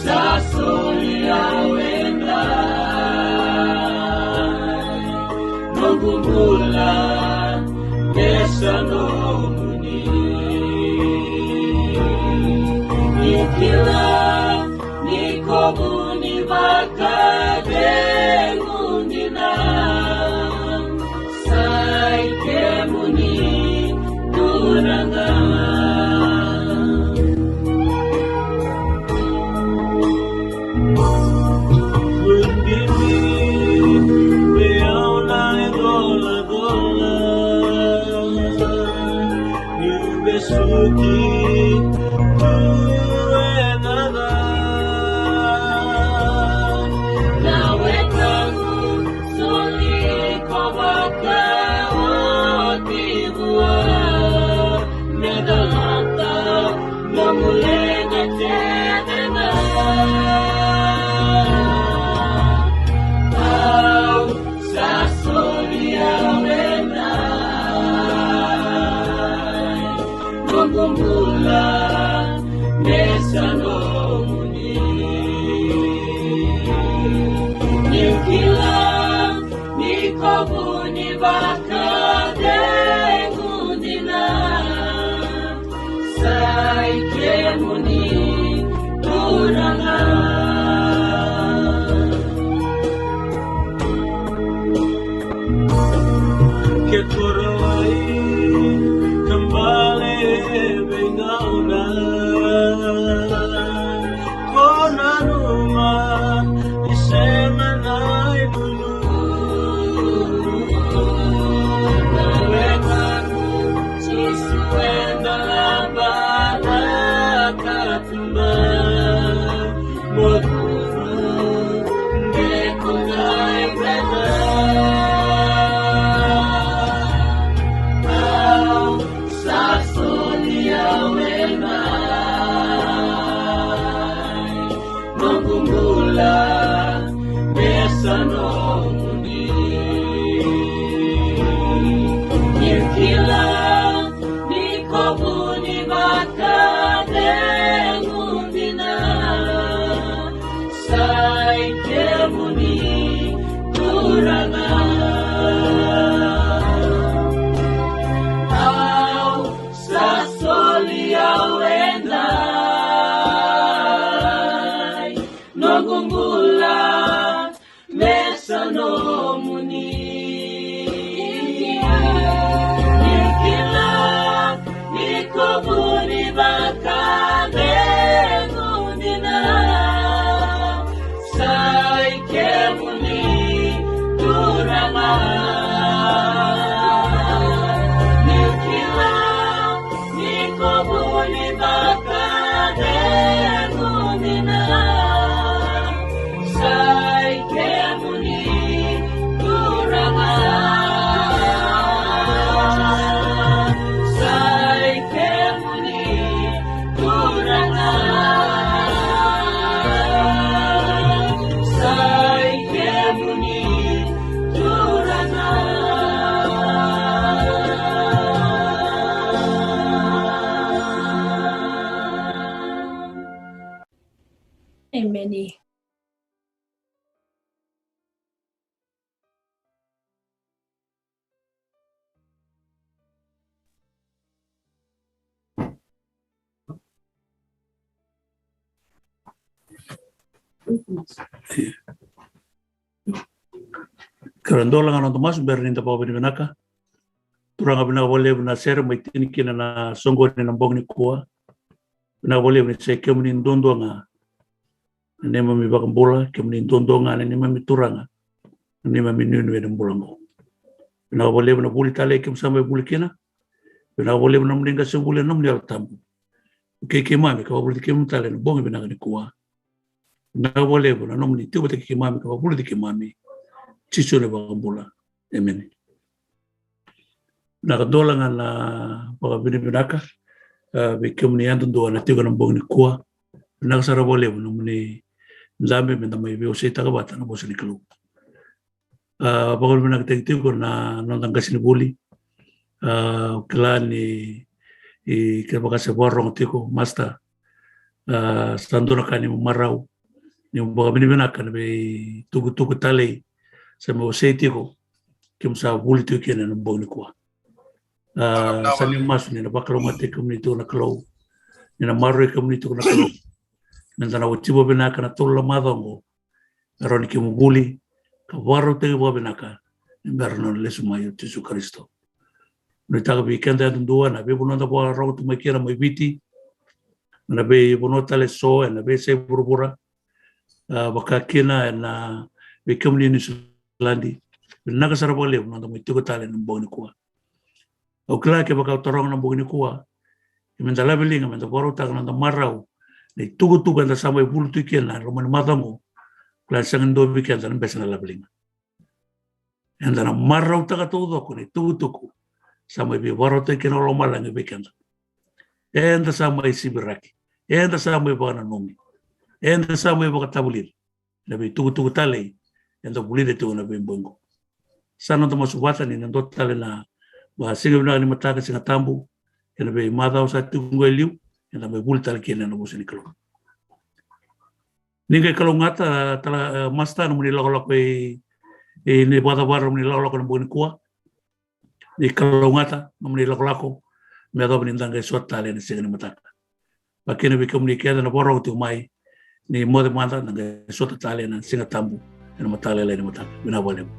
Sa soli au e dai, noqu bula e sa nomuni. Ni kila ni ko vuni vakacegu dina. Sa i kemuni Turaga. Vukei au na icolacola, niu vesuki tu ena ca. Na wekaqu so Noqu bula me sa nomuni. Niu kila ni ko vuni vakacegu dina, sa i kemuni Turaga. Ke ko rawai ka bale vei gauna, ko nanuma ni sega na ilulu. Wekaqu, susu eda laba na katuba. Mo turu, ke ko qai beta. Au sa soli au e mai. Noqu bula me sa nomuni. Niu kila ni ko vuni vakacegu dina, sa i kemuni Turaga. Au sa soli au e dai, noqu bula me sa nomuni. Niu kila ni ko vuni vakacegu dina, sa i kemuni Turaga. Niu kila ni ko vuni vakacegu dina, sa i kemuni Turaga. Sa i kemuni Turaga. Sa i kemuni Turaga. Emeni. Ka ra dola ga na noda masu bera ni da vakavinavinaka. Turaga, vinaka vakalevu na sere mai tini kina na soqoni na bogi nikua. Vinaka vakalevu ni sa i kemuni duadua ga na neimami vakabula, kemuni duadua ga na neimami Turaga, na neimami inuinui ena bula oqo. Vinaka vakalevu na vuli tale kemu sa mai vuli kina. Vinaka vakalevu na nomuni qasenivuli, na nomuni Yalo Tabu. Vukei keimami ka vakavulici keimami tale ena bogi vinaka nikua. Vinaka vakalevu na nomuni tiko vata kei keimami ka vakavulici keimami. Jisu na iVakabula. Emeni. Vinaka, dola ga na vakavinavinaka, a, vei kemuni yadudua na tiko ena bogi nikua. Vinaka sara vakalevu na nomuni dabe me da mai veiwaseitaka vata na vosa ni Kalou. A, vakavinavinakataki tiko na noda qasenivuli. A, au kila ni, i, kevaka se vakarorogo tiko, Master, a, sa dua na ka ni marau ni vakavinavinaka na veitukutuku talei sa mai wasei tiko, kemu sa vuli tiko kina ena bogi nikua. A, sa ni masu ni na vakalougatataki kemuni tiko na Kalou, ni na maroroi kemuni tiko na Kalou. Me da na oti vakavinaka na tolu na macawa oqo, me rawa ni kemu vuli ka vakarautaki vakavinaka ni bera na nona lesu mai o Jisu Karisito. Nuitaka vei keda yadudua na veivanua da vakarorogo tu mai kina mai Viti, na veivanua tale eso ena veiyasai vuravura, a, vaka kina ena vei kemuni Niusiladi. Vinaka sara vakalevu na noda mai tiko tale ena bogi nikua. Au kila kevaka au taroga na bogi nikua, e me da laveliga me da vakarautaka na noda marau na itukutuku eda sa mai vuli tu kina ena loma ni macawa oqo. Au kila e sega ni dua vei keda na bese na laveliga. Eda na marautaka taucoko na itukutuku sa mai veivakarautaki kina o lomalagi vei keda. Eda sa mai siviraki, eda sa mai vakananumi, eda sa mai vakatavulici na veitukutuku talei eda vulica tiko na veibogi oqo. Sa noda masu vata ni na dua tale na, va, siga vinaka ni mataka, Siga Tabu, ena veimacawa sa tiko qo e liu, eda mai vuli tale kina ena vosa ni Kalou. Ni qai kalougata tala, e, Masta, nomuni lakolako i, i ni vakacavara nomuni lakolako ena bogi nikua. Ni kalougata nomuni lakolako me yacova ni da qai sota tale ena siga ni mataka. Vakakina vei kemuni kece na vakarorogo tiko mai, ni moce mada, da qai sota tale ena Siga Tabu ena mataka lailai ni mataka. Vinaka vakalevu.